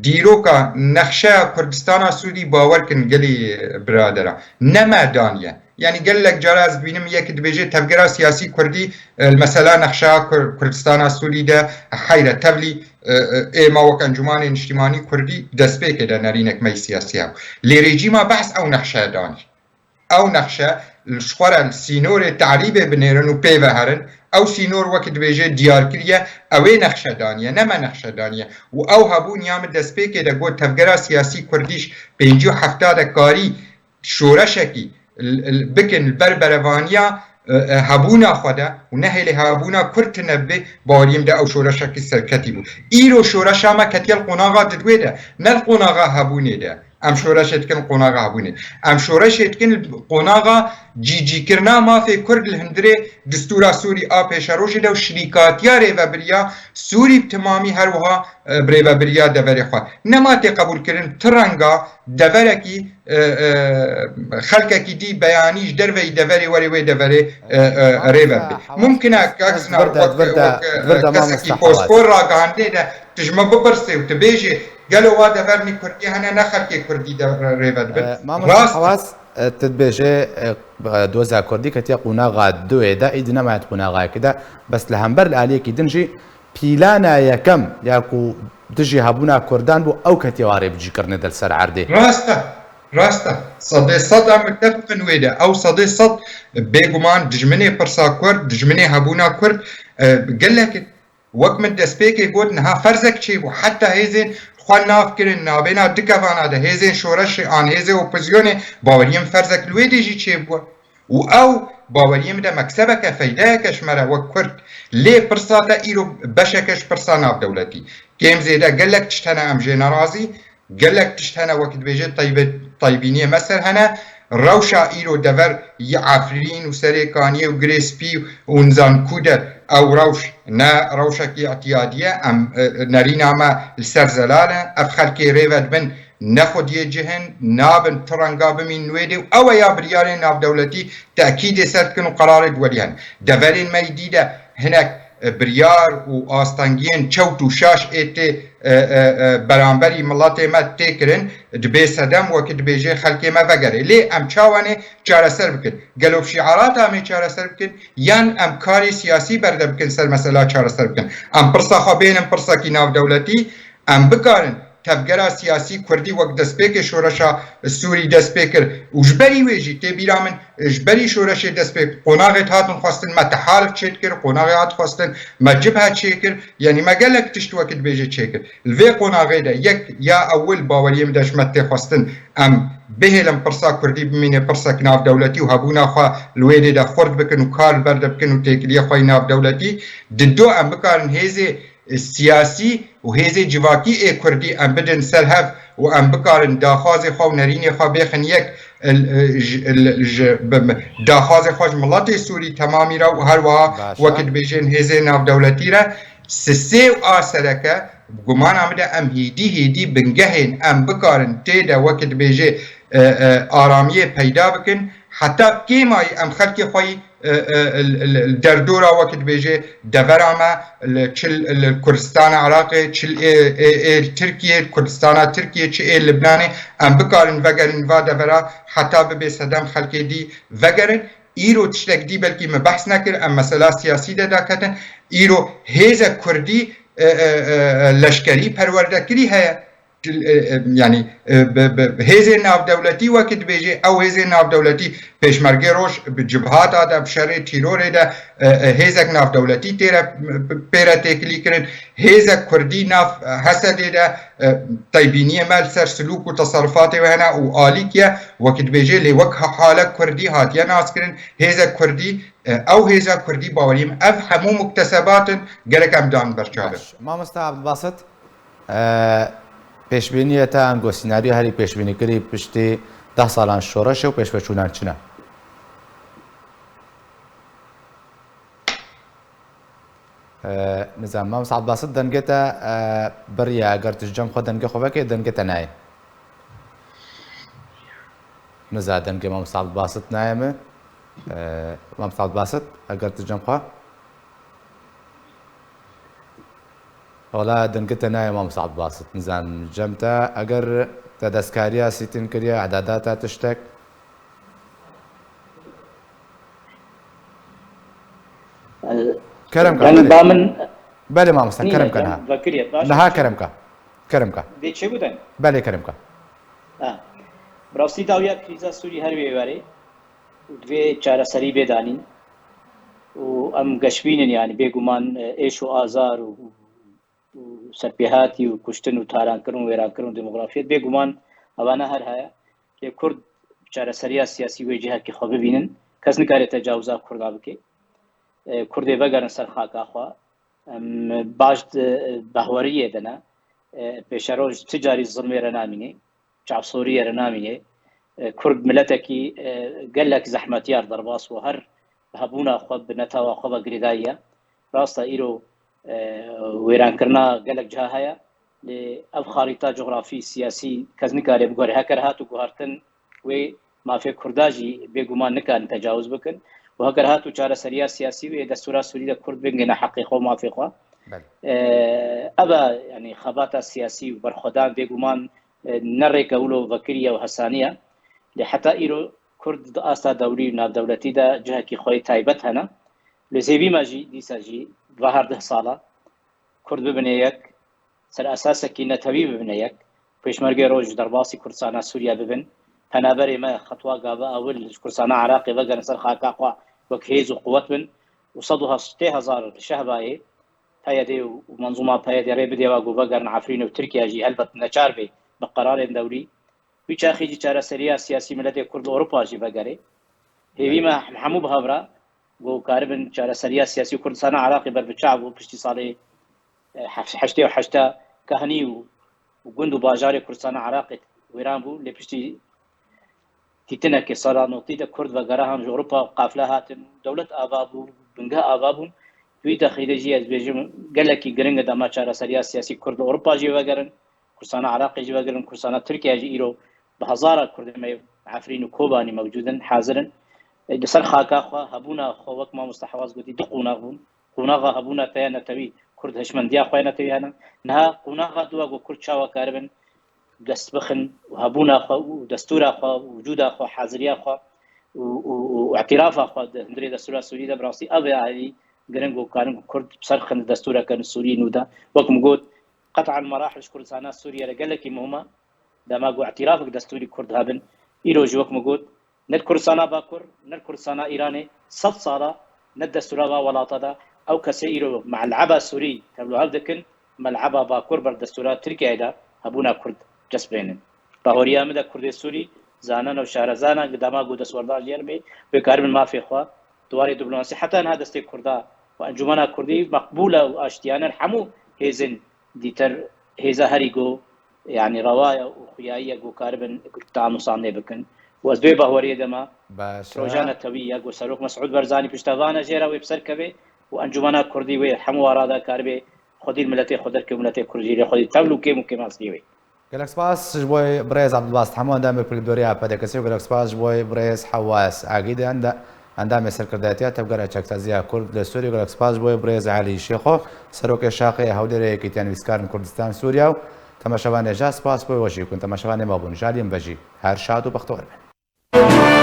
Dîroka nexşeya Kurdistana Sûrî, bawer kin gelî biradera, ne me daniye. Yanî gelek cara ez dibînim yekî dibêje tevgera siyasî kurdî, e, li mesela nexşeya Kur-, Kurdistana Sûrî de heyre tevlî e, e, êma wek Encûmanê Niştîmanî Kurdî destpêkê de nerînek me yî siyasî hebû. Lê rejîma Behs ew nexşe danî. Ew nexşe li ji xwe re li sînorê terîbê binêrin û pê ve herin. Ew sînor wek dibêje diyar kiriye, ew ê nexşe daniye, ne me nexşe daniye. Û ew hebûn ya min destpêkê de got tevgera siyasî Kurdî ji pêncî û hefta de karî şoreşekî l-, l-, bikin li ber berevaniya, e, e, hebûna xwe de û nehêlê hebûna Kurd tune bibe, baweriyê min de ew şoreşekî serketî bû. Îro şoreşa me ketiye li qonaxa didwê de, ne li qonaxa hebûnê de. Em şoreşê dikin li qonaxa hebûnê. Em şoreşê dikin li qonaxa cîcîkirina mafê Kurd li hundirê distûra Sûrî a pêşerojê de û şirîkatiya rêvebiriya Sûrî bi timamî her wiha, e, bi rêvebiriya deverê xwe. Nema tê qebûlkirin, ti renga deverekî, e, e, xelkekî dî beyanî ji derveyî deverê were wê deverê, e, e, rêve bê. Mumkin e, kak Sinan, wek, wek, e, kesekî pospor ragihandinê de tu ji min bipirsê û tu bêjê, gelo wa devernî Kurdî hene, ne xelkê Kurdî de rêve dibin? E, mamoste Rast e. Hewaz, e, tu dibêje, e, doza Kurdî ketiye qonaxa duê de, îdî nemaye di qonaxayekî de, bes li hember li aliyekî din jî pîlana yekem ya ku dijî hebûna Kurdan bû, ew ketiye warê bicîkirinê de li ser erdê. Rast e. Rast e. Sedê sed em mitefq in wê de. Ew sedê sed bêguman dijminê pirsa Kurd, dijminê hebûna Kurd, e, gelek in. Wek min destpêkê got, niha ferzek çêbû. Heta hêzên xwe nav kirin, navbêna du kevana de, hêzên şoreşê an hêzê opozisyonê, baweriyê min ferzek li wê dê jî çêbû. Û ew baweriyê min de meksebeke, feydeyeke ji me re wek Kurd. Lê pirsa te îro beşeke ji pirsa navdewletî. Kêm zêde gelek tişt hene em jê nerazî, gelek tişt hene wek dibêje teybe-, teybîniyê me ser hene. Rewşa îro dever yê Efrîn û Serêkaniyê û Girê Spî û nizan ku der ew rewş ne rewşekî îtiyadî ye. Em, e, nerîna me li ser zelal e. Ev xelkê rêve dibin ne xwediyê cih in, nabin tu renga bimînin wê dê û ew e ya biryarên navdewletî tekîdê ser dikin û qerarê diweriyan. Deverên me yî dî de hinek, e, biryar û astengiyên çewt û şaş ê tê, e, e, e, beramberî miletê me tê kirin, dibê sedem wekî dibêjê xelkê me vegerê. Lê em çawa nê çareser bikin? Gelo bi şiarata em ê çareser bikin? Yan em karê siyasî berde bikin ser mesela çareser bikin? Em pirsa xwe bênin pirsekî navdewletî, em bikarin tevgera siyasî Kurdî wek destpêkê şoreşa Sûrî dest pê kir û ji berî wê jî tê bîra min, ji berî şoreşê dest pê qonaxê dihatin xwestin, me tehalif çêdikir, qonaxê hat xwestin, me cibhe çêkir, yanî me gelek tişt wekî dibêje çêkir. Li vê qonaxê de yek ya ewil baweriyê min de ji me tê xwestin em bihêlin pirsa Kurdî bimîne pirsek navdewletî û hebûna xwe li wê dê de xurt bikin û kar li ber de bikin û têkiliyê xwe yî navdewletî. Di do em bikarin hêzê siyasî û hêzê civakî ê Kurdî em bidin ser hev û em bikarin daxwazê xwe û nerînê xwe bêxin yek, l-, ji, l-, ji, bi, daxwazê xwe ji miletê Sûrî temamî re û her wiha Baş e. wekî dibêjin hêzê navdewletî re, sisê û a sereke, bi gumana min de em hêdî hêdî bingehên em bikarin tê de wekî dibêjê, e, e, aramiyê peyda bikin, heta kêmayî em xelkê xwe yî e, e, li, li, li derdora wekî dibêje devera me, li çi li, li Kurdistana Iraqê, çi li ê, ê, ê Tirkiyê, Kurdistana Tirkiyê, çi ê Libnanê, em bikarin vegerin va devera heta bibe sedem xelkê dî vegerin. Îro tiştek dî belkî me behs nekir, em mesela siyasî de daketin. Îro hêzek Kurdî, e, e, e, e, leşkerî perwerdekirî heye. Yanî, e, bi, bi, bi hêzên navdewletî wekî dibêjê, ew hêzên navdewletî pêşmergê roj bi cibhata de, bi şerê tîrorê de, e, e, hêzek navdewletî tê re, pê re têkilî kirin. Hêzek kurdî nav, e, Hesedê de, e, teybîniyê me li ser silûk û teserrufatê wê hene û alîk ye, wekî dibêjê lê wek ha-, halek kurdî hatiye naskirin. Hêzek kurdî, e, ew hêza kurdî baweriyê min. Ev hemû muktesebat in, gerek em dan ber çavê. Baş. Mamosta Abdulbasit, E, pêşbîniyê te, ango sînaryo herî pêşbînîkirî piştî deh salan şoreşê û pêşveçûnan çi ne? E, nizam, Mam Saad Basit, dengê te, e, biriye, eger tu ji cem xwe dengê xwe vekê, dengê te nayê. Niza, dengê Mam Saad Basit nayê min. E, Mam Saad Basit, eger tu cem xwe. Wala dengê te nayê Mam Saad Basit. Nizan cem te, eger te destkariya sîtin kiriye, edada te tiştek. Kerem ka, Deng belê. Ba min, Belê mamosta, kerem ke niha. Vekirî, baş e. Niha kerem ke. Kerem ke. Dê çi bû de? Belê kerem ke. Ha. Bi rastî dawiya krîza Sûrî her wê warê û divê çareserî bê danîn. Û em geşbîn in, yanî bêguman, e, êş û azar û, û serpêhatî û kuştin û tarankirin û wêrankirin û demografiyet bêguman evana her heye. Lê Kurd çareseriya siyasî wê cihekî xwe bibînin. Kes nikare tecawiza Kurda bike. E, Kurdê vegerin ser xaka xwe. Em baş di behweriyê de ne. E, pêşeroj ti carî zilmê re namîne, çavsoriyê re namîne. E, Kurd miletekî, e, gelek zehmetiyar derbas û her hebûna xwe bi netewa xwe ve girêdayî ye. Rast e, îro, e, wêrankirina gelek ciha heye. Lê ev xarîta cografî, siyasî kes nikare biguhere. Heker hat û guhartin wê mafê Kurda jî bêguman nikarin tecawiz bikin. Û heker hat û çareseriya siyasî wê destûra Sûrî de Kurd bingêne heqê xwe û mafê xwe. Belê. E, ev e, yanî xebata siyasî û berxwedan bêguman, e, ne rêke wilo vekirî ye û hesanî ye. Lê heta îro Kurd di asta dewrî û navdewletî de cihekî xwe yê taybet hene. Lê zêvî me jî, dîsa jî, va her deh sala Kurd bibine yek, ser esasekî netewî bibine yek. Pêşmergê roj derbasî Kurdistana Sûriye bibin. Penaberê me xetwa gava ewil ji Kurdistana Iraqê vegerin ser xaka xwe wek hêz û quwet bin. Û sed û heştê hezar li Şehbayê, P Y D û menzûma P Y D rê bidê wa ku vegerin Efrîn û Tirkiye jî helbet neçar bê bi qerarên dewrî. Wî çaxî jî çareseriya siyasî miletê Kurd li Ewropa jî vegerê. Hêvî me hemû bi hev re ku karibin çareseriya siyasî Kurdistana Iraqê ber bi çav û piştî salê, e, hef-, heştê û heşta kehnî û, û gund û bajarê Kurdistana Iraqê wêran bû, lê piştî tîtinekê sala notî de Kurd vegere han ji Ewropa qafle hatin, dewlet ava bû, bingeh ava bûn. Wî dexî de jî ez bêjim gelekî giring e dema çareseriya siyasî Kurd li Ewropa jî vegerin. Kurdistana Iraqê jî vegirin, Kurdistana Tirkiye jî îro bi hezara Kurdê me Efrîn û Kobanî mewcûd in, hazir in. E, li ser xaka xwe, hebûna xwe wek mamoste Hewaz gotî, du qonax bûn. Qonaxa hebûna te ya netewî, Kurd hişmendiya xwe ya netewî hene. Niha qonaxa dua ku Kurd çawa karibin dest bixin û hebûna xwe û destûra xwe û wicûda xwe, haziriya xwe û, û, û îtîrafa xwe di hundirê destûra Sûrî de bi rastî ev e alî giring û karin ku Kurd bi ser xin destûreke Sûrî nû de. Wek min got, qet'an merahil ji Kurdistana Sûriye re gelekî muhim e. Dema ku îtîrafek destûrî Kurd hebin, îro jî wek min got, ne di Kurdistana Bakur, ne di Kurdistana Îranê, sed sala ne di destûra va welata de ew kesê îro mel'eba Sûrî tevlihev dikin, mel'eba Bakur ber destûra Tirkiyeyê de hebûna Kurd cestbênin. Bahoriya min de Kurdê Sûrî, zanena û şarezana, dema ku destwerdan jêr bê, wê karibin mafê xwe, di warê diplomasî, heta niha destê Kurda û Encûmena Kurdî meqbûl e û aştiyane, hemû hêzên dîtir, hêza herî ku, yanî rewa ye û xuyayî ye ku karibin tam û sandê bikin. Û ez dê baweriyê de me, Baş e. Rojane tewî ye ku Serok Mesûd Barzanî piştevana jê re wê bi ser keve û Encûmena Kurdî wê hemû ara de karibê xwedî li miletê xwe derkê û miletê Kurd jî lê xwedî tevl û kêm û kêmasiyê wê. Gelek spas ji bo birêz Abdulbasit Hemo, endamê Pirgdoriya P D K S û gelek spas ji bo birêz Hewaz Agîdê, enda-, endamê serkirdayetiya Tevgera Çaksaziya Kurd li Sûriyê, gelek spas ji bo birêz Elî Şêxo, serokê şaxê Hewlêrê Yekîtiya Nivîskarên Kurdistan Sûriya û temaşevanê ja spas bo weşî kun. Temaşevanê me bûn. Jaliyên ve jî her şad û bextewar bin.